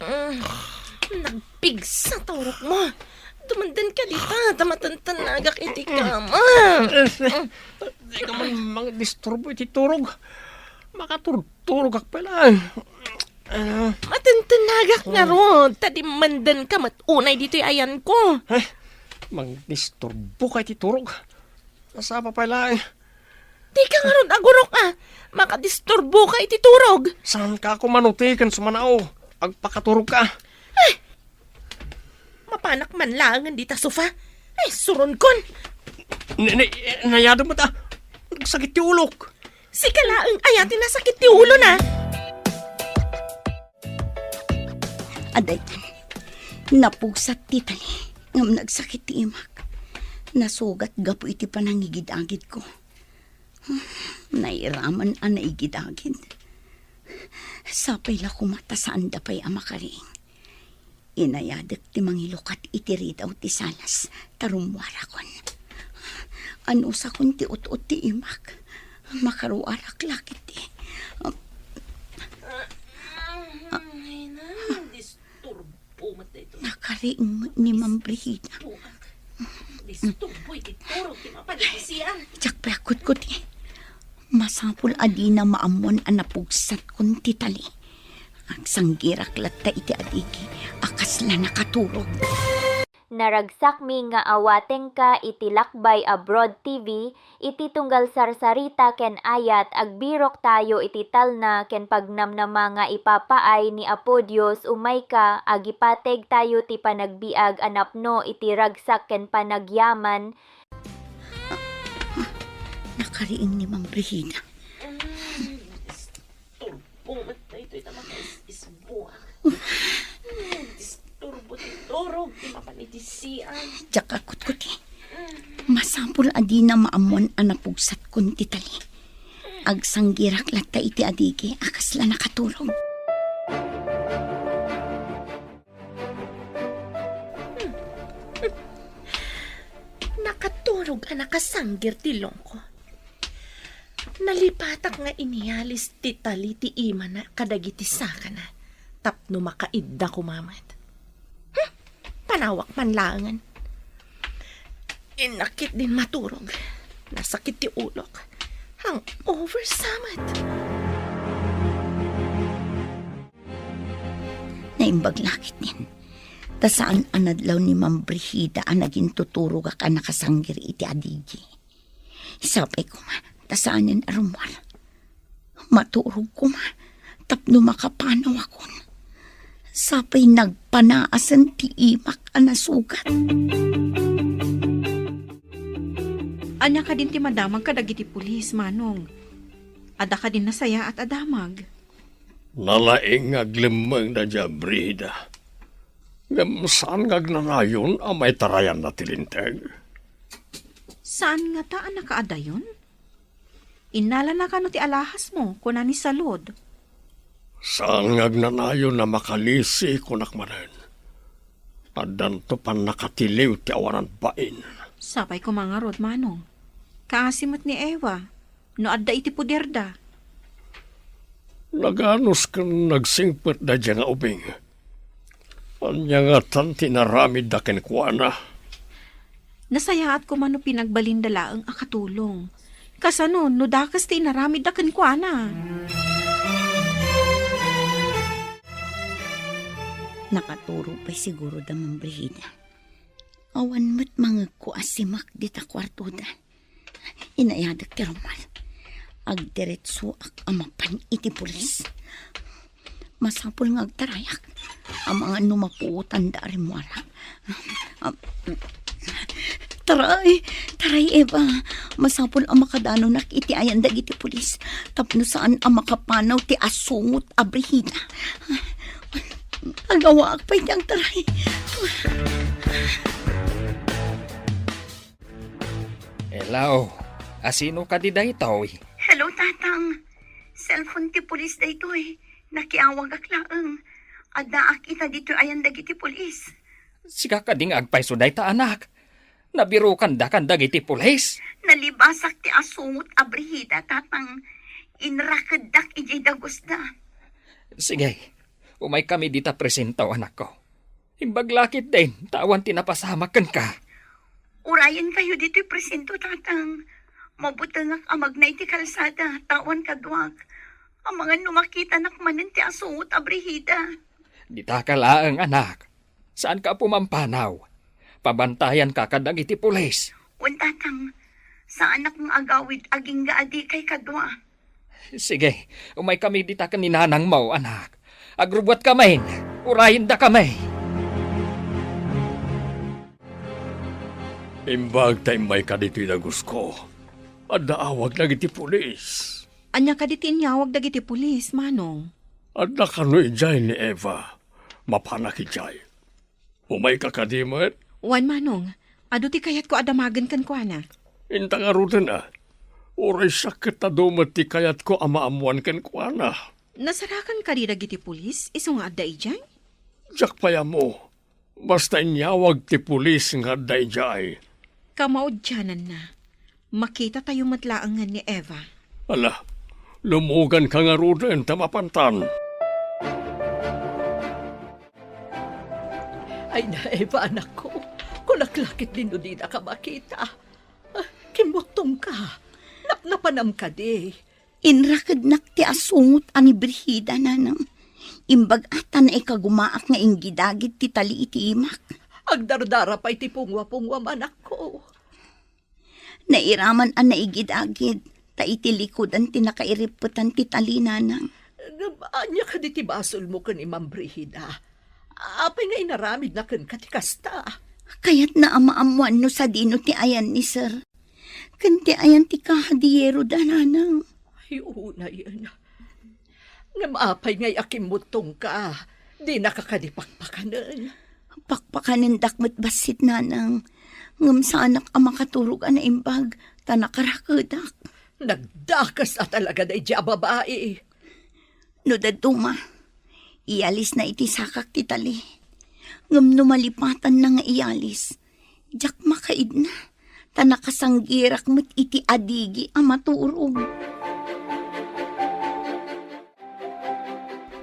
Mm, nagpigsa ta urokmo. Dumandan ka dita, ta matentenagak iti kama. Dika man mangdisturbo iti turog. Makaturturogak pay laeng. Ah. Matentenagak ngarud, ta dimmandan ka met unay ditoy ayanko. Eh, mangdisturbo ka iti turog. Nasapa pay laeng. Dika ngarud agurok a, makadisturbo ka iti turog. Saanka koma nutiken sumanao? Agpakaturog ka. Ay! Mapanak man laengen dita sofa. Ay, suronkon. Ni, ni, nayadem met a. Nagsakit ti ulok. Sika laeng aya ti nasakit ti ulona. Adaytan, napugsat ti tali, ngem nagsakit ti imak. Nasugat gapu iti panangigidagidko. Nairaman a naigidagid. Sapay la koma ta saanda pay a makariing. Inayadek ti mangilukat iti ridaw ti salas, ta rummuarakon. Anusakon ti ut-ut ti imak. Makaruarak la ketdi. Ay, na, disturbo met daytoy. Nakariing met ni Ma'am Brigida. Disturbo iti turog ti mapanagsian. Diak pay a kutkuti. Masapul a dina maammuan a napugsatkon ti tali. Agsanggirak latta iti adigi a kasla nakaturog. Naragsakmi nga awatengka iti Lakbay Abroad T V, iti tunggal sarsarita ken ayat, agbiroktayo iti talna ken pagnamnama nga ipapaay ni Apo Dios. Umayka, agipategtayo ti panagbiag a napno iti ragsak ken panagyaman. Nakariing ni Ma'am Brigida. Turbo met daytoy ta makaisisbuak. Disturbo ti turog ti mapan iti sian. Diak a kutkuti. Masapul a dina maammuan a napugsatkon ti tali. Agsanggirak latta iti adigi a kasla nakaturog. Nakaturog a nakasanggir ti longko. Nalipatak nga inialis ti tali ti imana kadagiti sakana tapno makaidda koma met. Hmm, panawak man laengen. Innak ketdin maturog. Nasakit ti ulok. Hangover sa met. Naimbag la ketdin. Ta saan a nadlaw ni Ma'am Brigida a nagintuturogak a nakasanggir iti adigi. Sapay koma, ta saanen a rummuar. Maturog koma, tapno makapanawakon. Sapay nagpanaasen ti imak a nasugat. Ania kadin ti madamag kadagiti pulis, Manong? Adda kadin nasayaat a damag? Nalaing nga aglemmengda diay Brigida. Ngem saan nga agnanayon a maitarayanna ti linteg. Saan ngata a nakaadayon? Innalana kano ti alahasmo, kuna ni Salud. Saan nga agnanayon a makalisi, kunak manen. Addanto pannakatiliw ti awanan bain. Sapay koma ngarud, Manong. Kaasi met ni Eva, no adda iti poderda. Naganos ken nagsingpet daydiay nga ubing. Ania ngatan ti inaramidda kenkuana? Nasayaat koma no pinagbalinda laeng a katulong. Kasano no dakes ti inaramidda kenkuana? Nakaturog pay siguro da, Ma'am Brigida. Awan met mangegko a simak dita kuartoda. Inayadek ti rummuar. Agdiretsoak a mapan iti pulis. Masapul nga agtarayak. Amangan no mapuotanda a rimmuarak. Am, taray, taray, Eva. Masapul a makadanonak iti ayan dagiti pulis. Tapno saan a makapanaw ti asungot a Brigida. Agawaak pay ti agtaray. Hello, asino kadi daytoy? Hello, Tatang. Cellphone ti pulis daytoy. Nakiawagak laeng. Addaak ita ditoy ayan dagiti pulis. Sika kadi nga agpayso dayta, anak? Nabirokanda kan dagiti pulis? Nalibasak ti asungot a Brigida, Tatang. Inrakeddak idiay dagusda. Sige, umaykami dita presinto, anakko. Imbag la ketdin, ta awan ti napasamak kenka. Urayenkayo ditoy presinto, Tatang. Mabutengak a magna iti kalsada, ta awan kaduak. Amangan no makitanak manen ti asungot a Brigida. Ditaka laeng, anak. Saanka a pumampanaw. Pabantayanka kadagiti pulis. Wen, Tatang, saanak nga agawid agingga a dikay kadua. Sige, umaykami dita ken ni nanangmo, anak. Agrubbuatkami. Urayendakami. Imbag ta immayka ditoy dagusko, adda awag dagiti pulis. Ania kadi ti inyawag dagiti pulis, Manong? Adda kano idiay ni Eva. Mapanak idiay. Umayka kadi met? Wen, Manong. Adu ti kayatko a damagen kenkuana. Inta ngaruden a. Uray siak ket adu met ti kayatko a maammoan kenkuana. Nasarakan kadi dagiti pulis isu nga adda idiay? Diak pay ammo. Basta inyawag ti pulis nga adda idiay. Kamaudiananna. Makitatayo met laengen ni Eva. Ala, lumuganka ngaruden ta mapantan. Ay na, Eva, anakko. Kunak la ketdin no dinaka makita. Ah, kimmuttongka. Napnapanam kadi. Inrakednak ti asungot a ni Brigida, nanang. Imbag a ta naikagumaak nga inggidagid ti tali iti imak. Agdardara pay ti pungwa-pungwa, manakko. Nairaman a naigid-agid, ta iti likudan ti nakairippetan ti tali, nanang. Ngem ania kadi ti basolmo ken ni Ma'am Brigida? Apay nga inaramidna kenka ti kasta? Kayatna a maammoan no sadino ti ayan ni Sir. Ken ti ayan ti kahadieroda, nanang. Ay, unayen. Ngem apay ngay a kimmuttongka? Dinaka kadi pakpakanen? Pakpakanendak met bassit, nanang. Ngem saanak a makaturog a naimbag, ta nakarakedak. Nagdakes a talaga daydiay a babai. No dadduma, iyalisna iti sakak ti tali. Ngem no malipatanna nga iyalis, diak makaidna, ta nakasanggirak met iti adigi a maturog.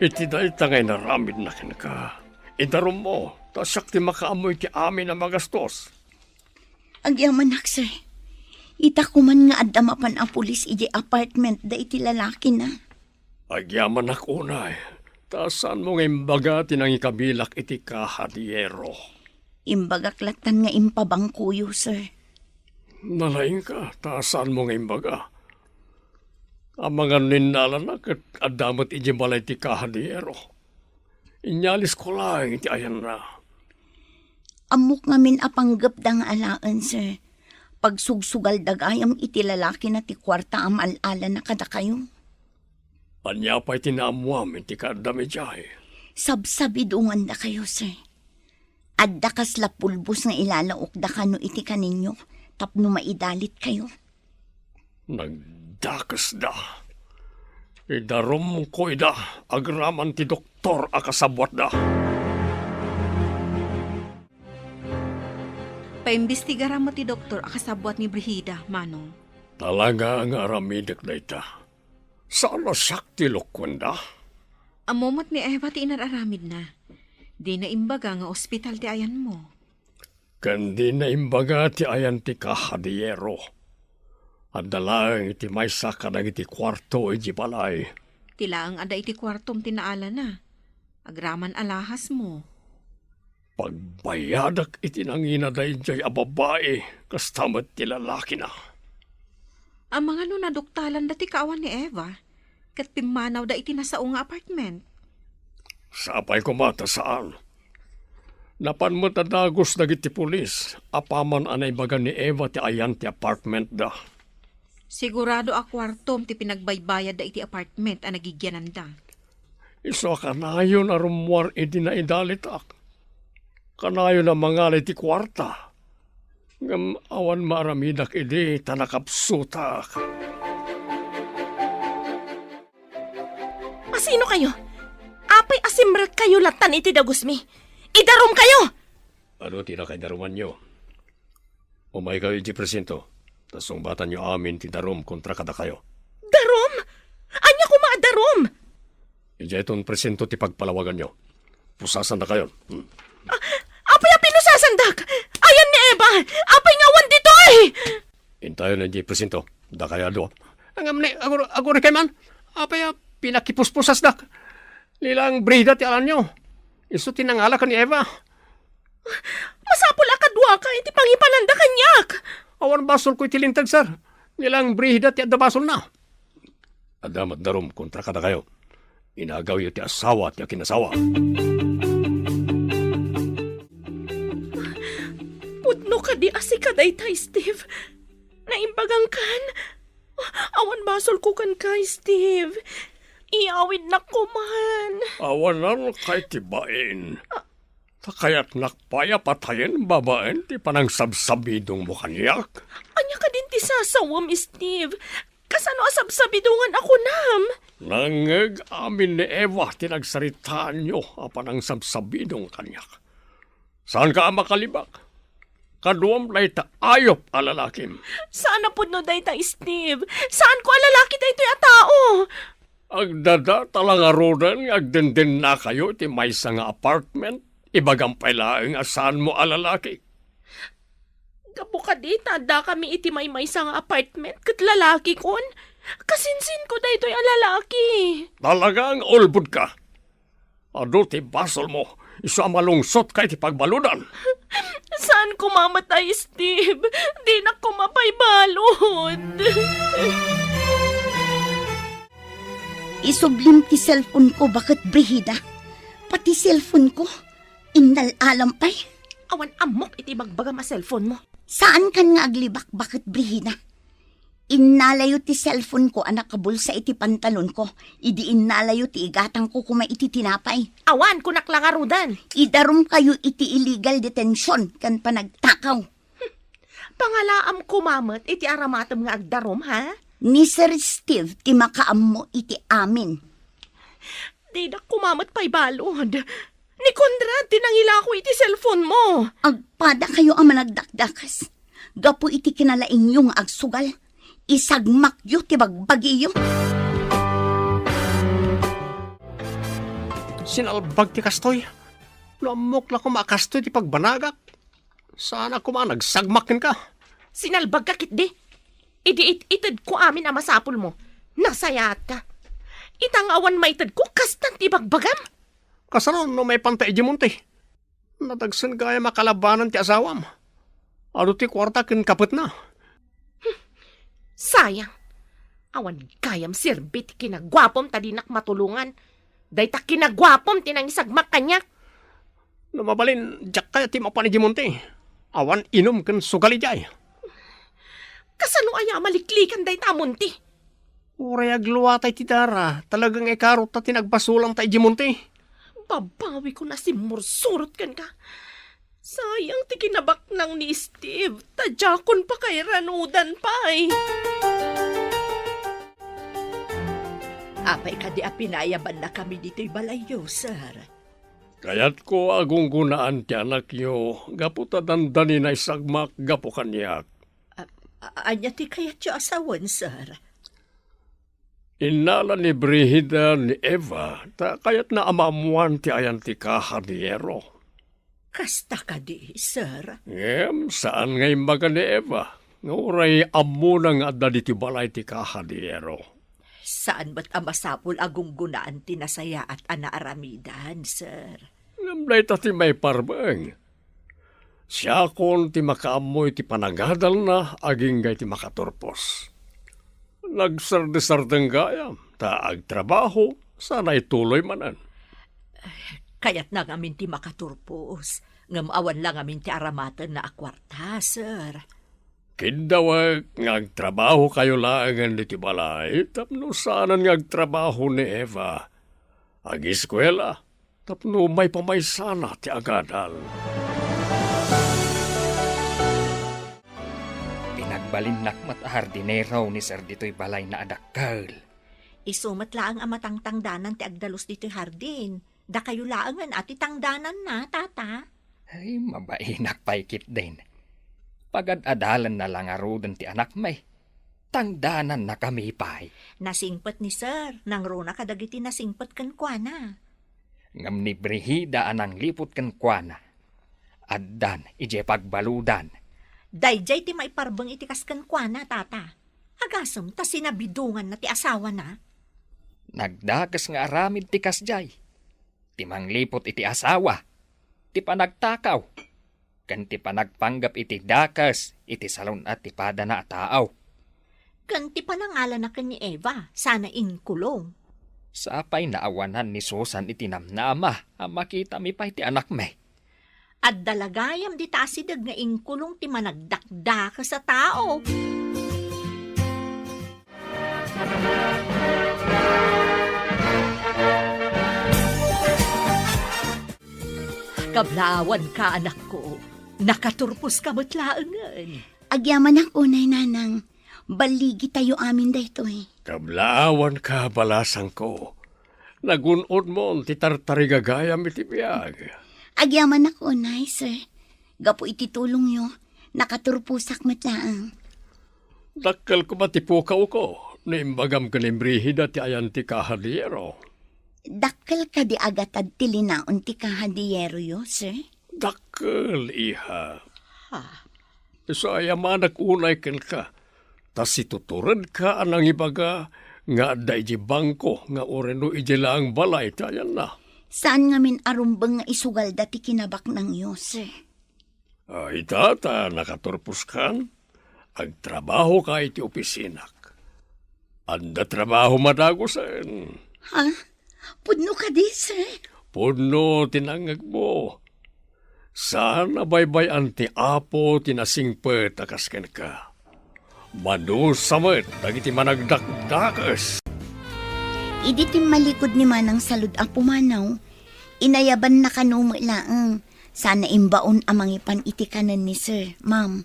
Iti dayta nga inaramidna kenka, idarummo, ta siak ti makaammo iti amin a magastos. Agyamanak, sir. Ita koman nga adda mapan a pulis idiay apartment da iti lalakina. Agyamanak unay, ta saanmo nga imbaga ti nangikabilak iti kahadiero. Imbagak lattan nga impabangkoyo, sir. Nalaingka, ta saanmo nga imbaga. Amangan no innalana ket adda met idiay balay ti kahadiero. Inyalisko laeng iti ayanna. Ammok ngamin a panggepda nga alaen, sir. Pagsugsugalda gayam iti lalakina ti kuarta a maal-alana kadakayo. Ania pay ti naammoam iti kaaddam idiay? Sabsabidongandakayo, sir. Adda kasla pulbos nga ilalaokda kano iti kaninyo tapno maidalitkayo. Nagdakesda. Idarumko ida agraman ti doktor a kasabbuatda. Paimbestigaram met ti doktor a kasabbuat ni Brigida, Manong. Talaga nga aramidek dayta. Saan a siak ti lokuenda? Ammo met ni Eva ti inar-aramidna. Dina imbaga nga ospital ti ayanmo. Ken dina imbaga ti ayan ti kahadiero. Adda laeng iti maysa kadagiti kuarto iti balay. Ti laeng adda iti kuartom ti naalana. Agraman alahasmo. Pagbayadak iti nangina daydiay a babai, kasta met ti lalakina. Amangan no naduktalanda ti kaawan ni Eva, ket pimmanawda iti nasao nga apartment. Sapay koma ta saan. Napan met a dagus dagiti pulis apaman a naibaga ni Eva ti ayan ti apartmentda. Sigurado a kuartom ti pinagbaybayadda iti apartment a nagigyananda. Isu a kanayon a rummuar idi naidalitak. Kanayon a mangala iti kuarta. Ngem awan maaramidak idi ta nakapsutak. Asino kayo? Apay a simrekkayo lattan iti dagusmi? Idarumkayo! Adu ti nakaidarumanyo? Umaykayo idiay presinto, ta sungbatanyo amin ti darum kontra kadakayo. Darum? Ania koma a darum? Idiayton presinto ti pagpalawaganyo. Pusasandakayon. Hmm. A-, apay a pinusasandak? Ayan ni Eva! Apay nga awan ditoy? Intayon idiay presinto. Dakayo a dua. Ngem ni, agur-, agurikay man. Apay a pinakipuspusasdak? Ni laeng Brigida ti alanyo. Isu ti nangala ken ni Eva. Masapul a kaduaka iti pangipananda kaniak. Awan basolko iti linteg, sir. Ni laeng Brigida ti adda basolna. Adda met darum kontra kadakayo. Inagawyo ti asawa ti akinasawa. Pudno kadi a sika dayta, Steve? Naimbagangkan? Awan basolko kenka, Steve. Iyawidnak koman. Awanan kay ti bain. Ta kayatnak pay a patayen babaen ti panangsabsabidongmo kaniak. Ania kadin ti sasawem, Steve? Kasano a sabsabidongan a kunam? Nangngeg amin ni Eva ti nagsaritaanyo a panangsabsabidong kaniak. Saanka a makalibak? Kaduam dayta ayup a lalakim. Saan a pudno dayta, Steve. Saanko a lalaki daytoy a tao. Agdadata la ngaruden nga agdendennakayo iti maysa nga apartment. Ibagam pay laeng a saanmo a lalaki. Gapu kadi ta addakami iti maymaysa nga apartment ket lalakikon, kasinsinko daytoy a lalaki. Talaga nga ulbodka. Adu ti basolmo. Isu a malungsotka iti pagbaludan. Saan koma met, ay, Steve? Dinak koma pay balud. Isublim ti cellphone ko, baket Brigida. Pati cellphone ko, innal-alam pay. Awan ammok iti ibagbagam a cellphone mo. Saankan nga aglibak, baket Brigida. Innalayo ti cellphone ko a nakabulsa iti pantalon ko, idi innalayo ti igatang ko koma iti tinapay. Awan, kunak la ngaruden. Idarumkayo iti illegal detention ken panagtakaw. Pangalaam koma met iti aramatem nga agdarum, ha? Ni Sir Steve ti makaammo iti amin. Didak koma met pay balud. Ni Conrad ti nangilako iti cellphone mo. Agpadakayo a managdakdakes. Gapu iti kinalaingyo nga agsugal, isagmakyo ti bagbagiyo. Sinalbag ti kastoy. No ammok la koma a kastoy ti pagbanagak, saanak koma a nagsagmak kenka. Sinalbagka ketdi. Idi it-itedko amin a masapulmo, nasayaatka. Ita nga awan maitedko, kastan ti ibagbagam. Kasano no maipanta idiay monte? Nadagsen gayam a kalabanan ti asawam. Adu ti kuarta ken kapetna. Sayang. Awan gayam serbi ti kinaguapom ta dinak matulongan. Dayta kinaguapom ti nangisagmak kaniak. No mabalin, diak kayat ti mapan idiay monte. Awan inum ken sugal idiay. Kasano aya a maliklikan dayta a monte? Uray agluatay ti dara, talaga nga ikaruta ti nagbasolanta idiay monte. Babawikon a simmursurot kenka. Sayang ti kinabaknang ni Steve, ta diakon pakairanudan pay. Apay kadi a pinayabannakami ditoy balayyo, sir? Kayatko a gunggonaan ti anakyo gapu ta dandani naisagmak gapu kaniak. A-, a-, ania ti kayatyo a sawen, sir? Innala ni Brigida ni Eva ta kayatna a maammoan ti ayan ti kahadiyero. Kasta kadi, sir? Ngem saan nga imbaga ni Eva nga uray ammona nga adda ditoy balay ti kahadiyero. Saan met a masapul a gunggonaan ti nasayaat a naaramidan, sir. Ngem dayta ti maiparbeng. Siakon ti makaammo iti panagadalna agingga iti makaturpos. Nagsardesardeng gayam, ta agtrabaho, sana ituloy manen. Kayatna ngamin ti makaturpos, ngem awan la ngamin ti aramatenna a kuarta, sir. Kiddawek nga agtrabahokayo laengen ditoy balay tapno saanen nga agtrabaho ni Eva. Agiskuela tapno maipamaysana ti agadal. Pinagbalinnak met a hardinero ni Sir ditoy balayna a dakkel. Isu met laeng a matangtangdanan ti agdalus ditoy hardin. Dakayo laengen a ti tangdananna, Tata. Ay, mabainak pay ketdin. Pagad-adalanna la ngaruden ti anakmi. Tangdanannakami pay. Nasingpet ni Sir, nangruna kadagiti nasingpet kenkuana. Ngem ni Brigida a nangliput kenkuana, addan idiay pagbaludan. Daydiay ti maiparbeng iti kas kenkuana, Tata. Agasem ta sinabidonganna ti asawana. Nagdakes nga aramid ti kasdiay. Ti mangliput iti asawa, ti panagtakaw, ken ti panagpanggep iti dakes iti salun-at ti padana a tao. Ken ti panangalana ken ni Eva, sana inkulong. Sapay naawanan ni Susan iti namnama a makitami pay ti anakmi. Adda la gayam dita asideg nga inkulong ti managdakdakes a tao. Kablaawanka, anakko. Nakaturposka met laengen. Agyamanak unay, Nanang. Balligitayo amin daytoy. Kablaawanka, balasangko. Nagun-odmon ti tartarigagayam iti biag. Agyamanak unay, sir. Gapu iti tulongyo, nakaturposak met laeng. Dakkel koma ti pukawko no imbagam ken ni Brigida ti ayan ti kahadiyero. Dakkel kadi a gatad ti linaon ti kahadiyeroyo, sir? Dakkel, iha. Ha? Isu a ayamanak unay kenka, ta situturedka a nangibaga nga adda idiay bangko nga uray no idiay laeng balay ti ayanna. Saan ngamin a rumbeng nga isugalda ti kinabaknangyo, sir. Ah, ita ta nakaturposkan, agtrabahoka iti opisinak. Adda trabaho madagusen. Ha? Pudno kadi, sir? Pudno ti nangngegmo. Saan a baybay-an ti Apo ti nasingpet a kas kenka. Madusa met dagiti managdakdakes. Idi timmalikod ni Manang Salud a pumanaw, inayabanna kano met laeng, sana imbaon a mangipan iti kanen ni Sir, Ma'am.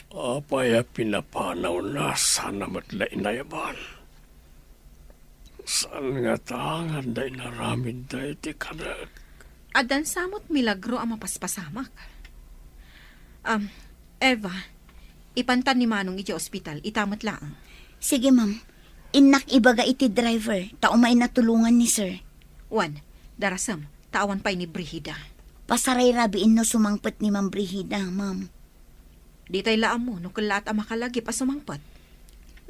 Apay a pinapanawna sana met la inayaban? Saan ngata nga adda inaramidda iti kanek? Addan samot milagro a mapaspasamak. Am, Eva, ipantan ni Manong iti ospital, ita met laeng. Sige, ma'am. Innak ibaga iti driver, ta umayna tulongan ni sir. Wen, darasem, ta awan pay ni Brigida. Pasarayrabiin no sumangpet ni Ma'am Brigida, ma'am. Ditay la ammo no kellaat a makalagip a sumangpet.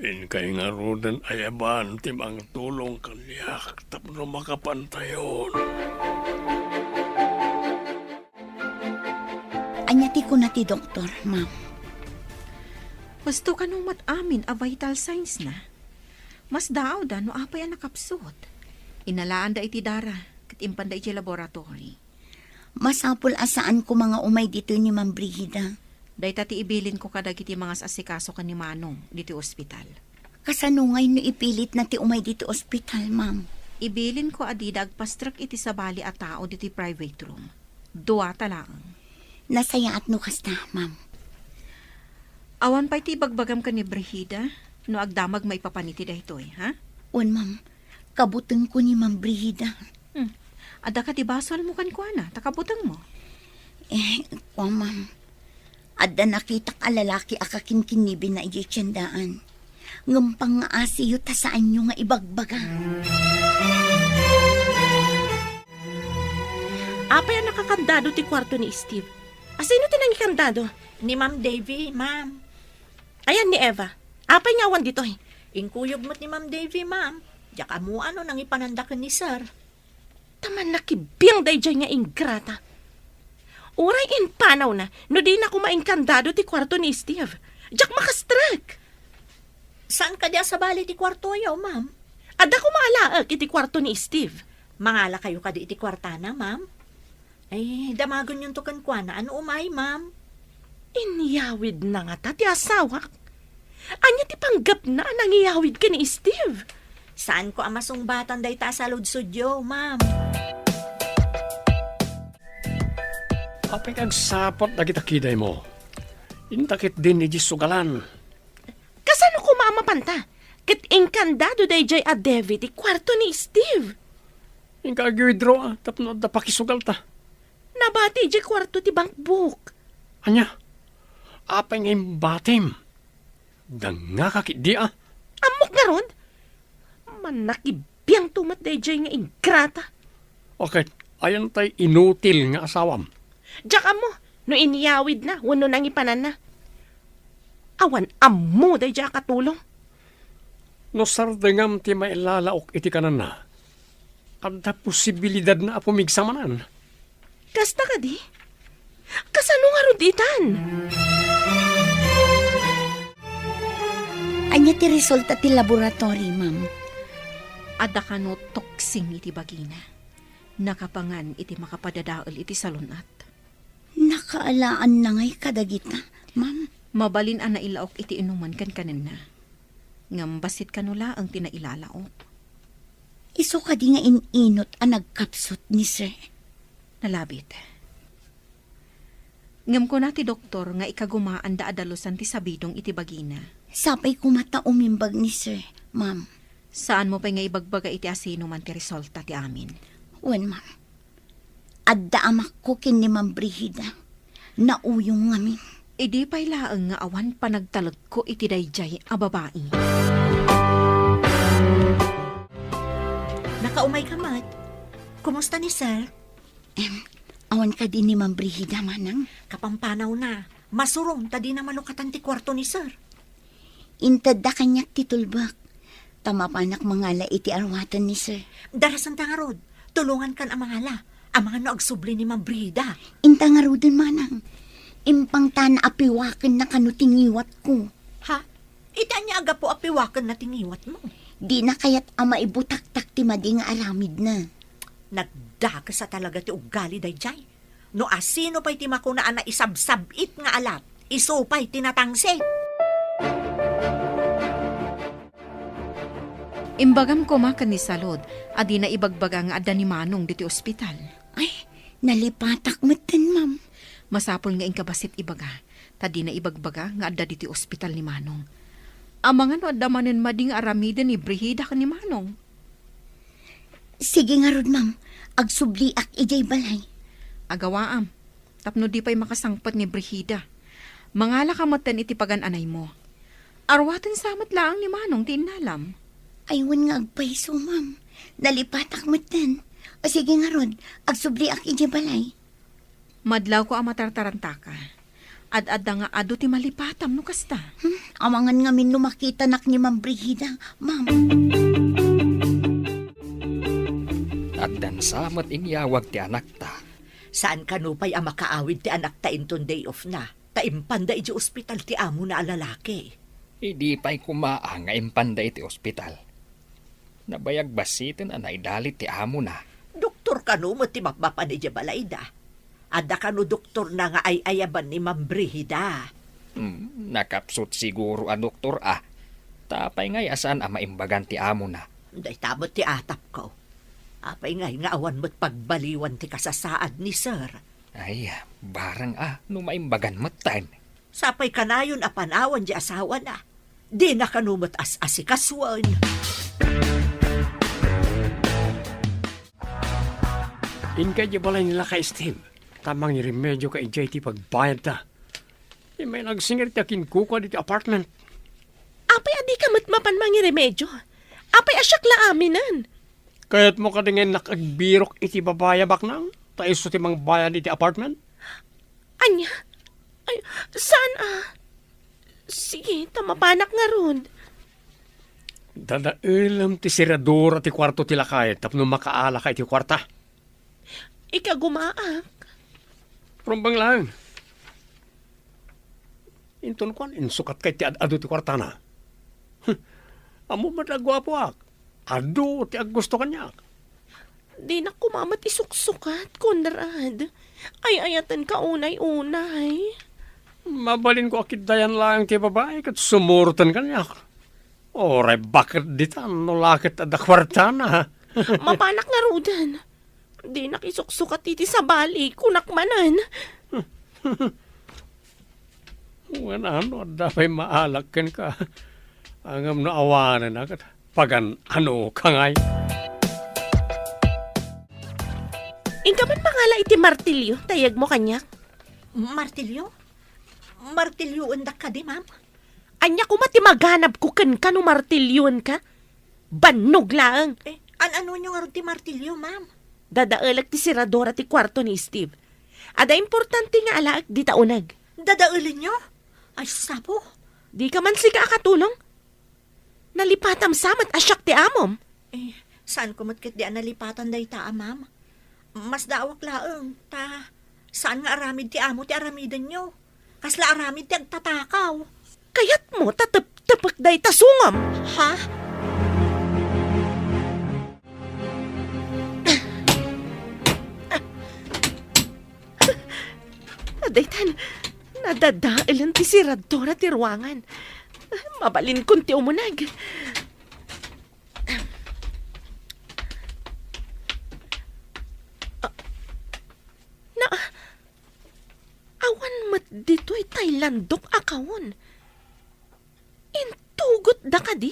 Inkay ngaruden ayaban ti mangtulong kaniak tapno makapantayon. Ania ti kuna ti doktor, ma'am? Husto kano met amin a vital signs na. Masdaawda no apay a nakapsut. Inalaanda iti dara, ket impanda iti laboratory. Masapul a saan koma nga umay ditoy ni Ma'am Brigida. Dayta ti ibilinko kadagiti mangas-asikaso ken ni Manong ditoy ospital. Kasano ngay no ipilitna ti umay ditoy ospital, ma'am? Ibilinko a dida agpastrek iti sabali a tao ditoy private room. Duata laeng. Nasayaat no kasta, ma'am. Awan pay ti ibagbagam ken ni Brigida no agdamag maipapan iti daytoy, ha? Wen, ma'am. Kabutengko ni Ma'am Brigida. Hmm. Adda kadi basolmo kenkuana, ta kabutengmo? Eh, kua, ma'am. Adda nakitak a lalaki a kakinkinnibenna idiay tiendaan. Ngem pangngaasiyo ta saanyo nga ibagbaga. Apay a nakakandado ti kuarto ni Steve? Asino ti nangikandado? Ni Ma'am Davy, ma'am. Ayan ni Eva. Apay nga awan ditoy? Inkuyog met ni Ma'am Davy, ma'am. Diak ammo no nangipananda ken ni Sir. Ta mannakibbiang daydiay nga ingrata. Uray impanawna no dina koma inkandado ti kuarto ni Steve. Diak makastrek. Saan kadi a sabali ti kuartoyo, ma'am? Adda koma alaek iti kuarto ni Steve. Mangalakayo kadi iti kuartana, ma'am? Ay, damagenyonto kenkuana no umay, ma'am. Inyawidna ngata ti asawak? Ania ti panggepna a nangiyawid ken ni Steve? Saanko a masungbatan dayta a saludsodyo, ma'am. Apay nga agsaput dagita kidaymo? Inta ketdin idiay sugalan. Kasano koma a mapanta? Ket inkandado daydiay a Davy ti kuarto ni Steve. Inka ag-withdraw, ah, tapno adda pakisugalta. Nabati idiay kuarto ti bankbook. Ania? Apay nga imbatim? Dangngaka ketdi, ah. Ammok ngarud? Mannakibbiangto met daydiay nga ingrata. Okay, ayan tay inutil nga asawam. Diak ammo no inyawidna wenno nangipananna. Awan ammo daydiay a katulong. No sardengam ti mailalaok iti kananna, adda posibilidadna a pumigsa manen. Kasta kadi? Kasano ngarud itan? Ania ti resulta ti laboratory, ma'am? Adda kano toxin iti bagina. Nakapangan iti makapadadael iti salun-at. Nakaalaanna ngay kadagita, ma'am? Mabalin a nailaok iti inuman ken kanenna. Ngem bassit kano laeng ti nailalaok. Isu kadi nga in-inut a nagkapsut ni Sir? Nalabit. Ngem kuna ti doktor nga ikagumaanda a dalusan ti sabidong iti bagina. Sapay koma ta umimbag ni Sir, ma'am. Saanmo pay nga ibagbaga iti asinoman ti resulta ti amin. Wen, ma'am. Adda amakko ken ni Ma'am Brigida. Nauyong ngamin. Idi pay laeng nga awan panagtalekko iti daydiay a babai. Nakaumay ka met. Kumusta ni Sir? Em, awan kadi ni Ma'am Brigida, manang? Kapampanawna. Masuron ta dina malukatan ti kuarto ni Sir. Intedda kaniak ti tulbek, ta mapanak mangala iti aruaten ni Sir. Darasenta ngarud, Tulongankan a mangala, amangan no agsubli ni Ma'am Brigida. Inta ngaruden, manang. Impangtan a piwakenna kano ti ngiwatko. Ha? Iti ania a gapu a piwakenna ti ngiwatmo? Dina kayat a maibutaktak ti madi nga aramidna. Nagdakes a talaga ti ugali daydiay. No asino pay ti makuna a naisabsab-it nga alat, isu pay ti natangsit. Imbagam koma ken ni Salud a dina ibagbaga nga adda ni Manong ditoy ospital. Ay, nalipatak metten, ma'am. Masapul nga inka bassit ibaga, ta dina ibagbaga nga adda ditoy ospital ni Manong. Amangan no adda manen madi nga aramiden ni Brigida ken ni Manong. Sige ngarud, ma'am. Agsubliak idiay balay. Agawaam, tapno di pay makasangpet ni Brigida. Mangalaka metten iti pagan-anaymo. Aruaten sa met laeng ni Manong ti innalam. Ay, wen nga agpayso, ma'am. Nalipatak metten. O sige ngarud, agsubliak idiay balay. Madlawko a matartarantaka. Ad-adda nga adu ti malipatam no kasta. Hmm, amangan ngamin no makitanak ni Ma'am Brigida, ma'am. Addan sa met inyawag ti anakta. Saan kano pay a makaawid ti anakta inton day off na, ta impanda idiay ospital ti amona a lalaki. Idi pay koma a nga impanda iti ospital. Nabayag bassiten a naidalit ti amona. Doktor kano met ti mapmapan idiay balayda? Adda kano doktorna nga ay-ayaban ni Ma'am Brigida? Hmm, nakapsut siguro a doktor a. Ta apay ngay a saan a maimbagan ti amona? Dayta met ti atapko. Apay ngay nga awan met pagbaliwan ti kasasaad ni Sir? Ay, barang a no maimbagan metten. Sapay kanayon a panawan di asawana. Dina kano met as-asikasuen. Inka idiay balay ni lakay Steve, ta mangiremedioka idiay ti pagbayadta. Immay nagsingir ti akinkuka ditoy apartment. Apay a dika met mapan mangiremedio? Apay a siak la aminen? Kayatmo kadi nga innak agbirok iti babai a baknang, ta isu ti mangbayad iti apartment? Ania? Ay, saan a? Sige, ta mapanak ngarud. Dadaelem ti seradura ti kuarto ti lakay tapno makaalaka iti kuarta. Ikagumaak. Rumbeng laeng. Inton kuan, insukatka iti ad-adu ti kuartana. Huh, ammom met a guapoak. Adu ti aggusto kaniak. Dinak koma met isuksukat, Conrad. Ay-ayatenka unay-unay. Mabalinko a ketdian laeng ti babai ket sumuroten kaniak. Uray baket ditan no la ket adda kuartana. Mapanak ngaruden. Dinak isuksukat iti sabali, kunak manen. Wen, no adda pay maalak kenka, ngem no awanen a ket pagan-anoka ngay. Inka man mangala iti martilyo, ta iyegmo kaniak. Martilyo? Martilyoendak kadi, ma'am? Ania koma ti maganabko kenka no martilyoenka? Bannog laeng. Eh, an-anonyo ngarud ti martilyo, ma'am? Dadaelek ti seradura ti kuarto ni Steve. Adda importante nga alaek dita uneg. Dadaelenyo? Ay, sus, Apo. Dika man sika a katulong? Nalipatam sa met a siak ti amom. Eh, saanko met ketdi a nalipatan dayta a, ma'am. Masdaawak laeng, ta saan nga aramid ti amo ti aramidenyo. Kasla aramid ti agtatakaw. Kayatmo ta teptepek dayta sungom? Ha? Daytan, nadadaelen ti seradura ti ruangan. Mabalinkon ti umuneg. Na, awan met ditoy tay landok a kaon. Intugotda kadi?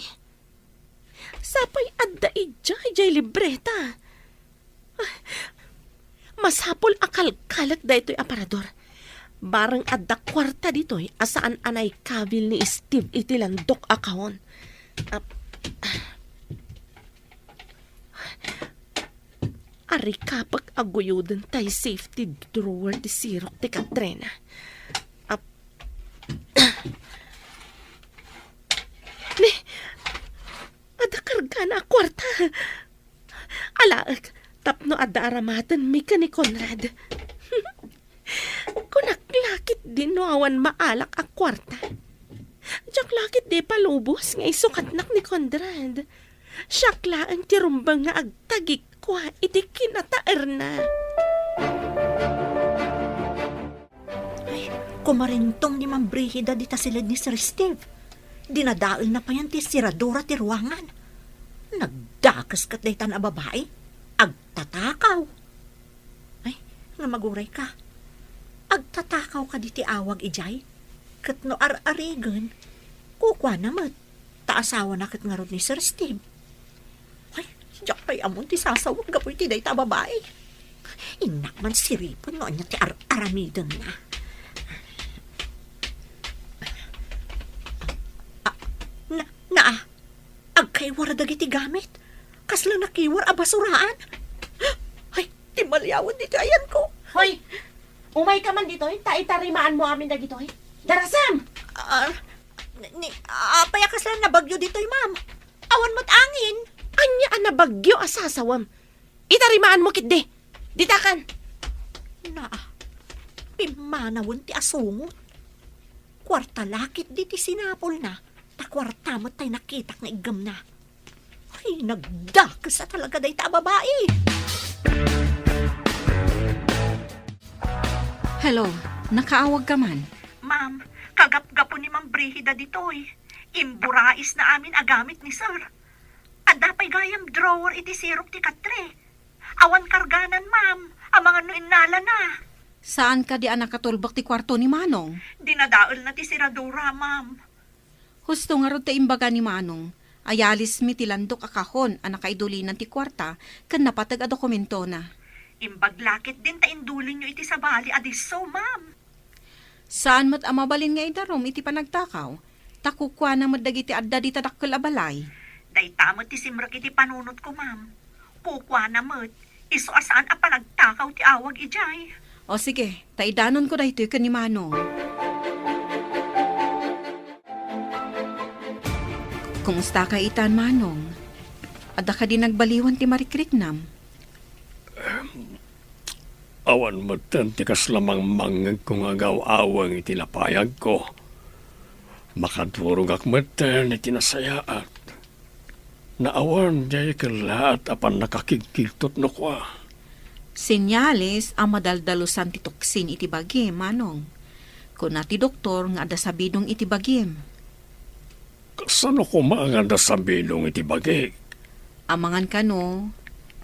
Sapay adda idiay jay libreta. Masapul a kalkalek daytoy aparador. Bareng adda kuarta ditoy a saan a naikabil ni Steve iti landok a kaon. Ap-, Arikapek a guyoden tay safety drawer ti sirok ti Katrina. Ap-, Ni, adda kargana a kuarta. Alaek, Tapno adda aramatenmi ken ni Conrad. Kunak la ketdi no awan maalak a kuarta. Diak la ketdi ipalubos nga isukatnak ni Conrad. Siak laeng ti rumbeng nga agtagikua iti kinataerna. Ay, kumarintong ni Ma'am Brigida dita siled ni Sir Steve. Dinadaelna payen ti siradura ti ruangan. Nagdakes ket daytan a babai. Agtatakaw. Ay, nga maguray ka. Agtatakaw kadi ti awag idiay? Ket no ar-arigen, kukuana met. Ta asawana ket ngarud ni Sir Steve. Ay, diak pay ammon ti sasawek gapu iti dayta a babai. Innak man siripen no ania ti ar-aramidenna. Ah, na, na, agkaywar dagiti gamit. Kasla nakiwar a basuraan. Ay, ti maliawen ditoy ayanko. Hoy, umay ka man ditoy, ta itarimaanmo amin dagitoy. Darasam! Ah, ni, apay a kasla nabagyo ditoy, ma'am? Awan met angin. Ania a nabagyo a sasawem? Itarimaanmo ketdi. Ditakan. Naa, pimmanawen ti asungot. Kuarta la ketdi ti sinapulna, ta kuarta met tay nakitak nga iggemna. Ay, nagdakes a talaga dayta a babai. Hello, nakaawag ka man? Ma'am, kagapgapo ni Ma'am Brigida ditoy. Imburaisna amin a gamit ni Sir. Adda pay gayam drawer iti sirok ti katre. Awan karganan, ma'am. Amangan no innalana. Saan kadi a nakatulbek ti kuarto ni Manong? Dinadaelna ti siradura, ma'am. Husto ngarud ti imbaga ni Manong. Ayalismi ti landok a kahon a nakaidulinan ti kuarta ken napateg a dokumentona. Imbag la ketdin ta indulinyo iti sabali a disso, ma'am. Saan met a mabalin nga idarum iti panagtakaw, ta kukuana met dagiti adda dita dakkel a balay. Dayta met ti simrek iti panunotko, ma'am. Kukuana met, isu a saan a panagtakaw ti awag idiay. O sige, ta idanonko daytoy ken ni Manong. Kumusta ka itan, Manong? Adda kadi nagbaliwan ti marikriknam? Awan metten ti kasla mangmangngegko nga agaw-aweng iti napayagko. Makadurogak metten iti nasayaat. Naawan diay kellaat a pannakakigkigtot no kua. Senyales a madaldalusan ti tuksin iti bagim, Manong. Kuna ti doktor nga adda sabidong iti bagim. Kasano koma nga adda sabidong iti bagik? Amangan kano,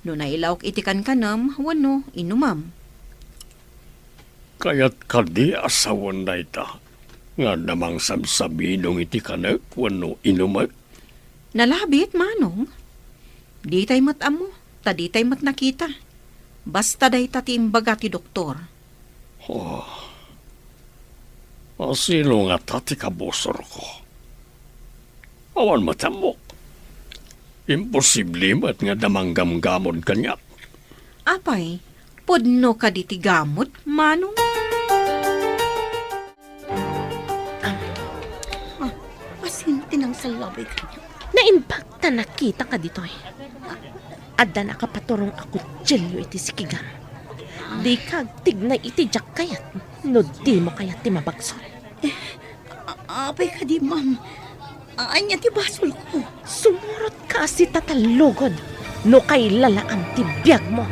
no nailaok iti kankanem wenno inumem. Kayat kadi a sawen dayta nga adda mangsabsabidong iti kanek wenno inumek? Nalabit, Manong. Ditay met ammo, ta ditay met nakita. Basta dayta ti imbaga ti doktor. Oh. Asino ngata ti kabusorko? Awan met ammok. Imposible met nga adda manggamgamod kaniak. Apay, pudno kadi ti gamod, Manong? Ah, asin ti nangsallabay kaniak. Naimbag ta nakita ka ditoy. Adda nakapaturong a kutsilio iti sikigam. Dika agtignay iti diak kayat no dimo kayat ti mabagsol. Eh, a-, apay kadi, ma'am? A-, ania ti basolko? Sumurot ka a sitatallugod no kailalaam ti biagmo.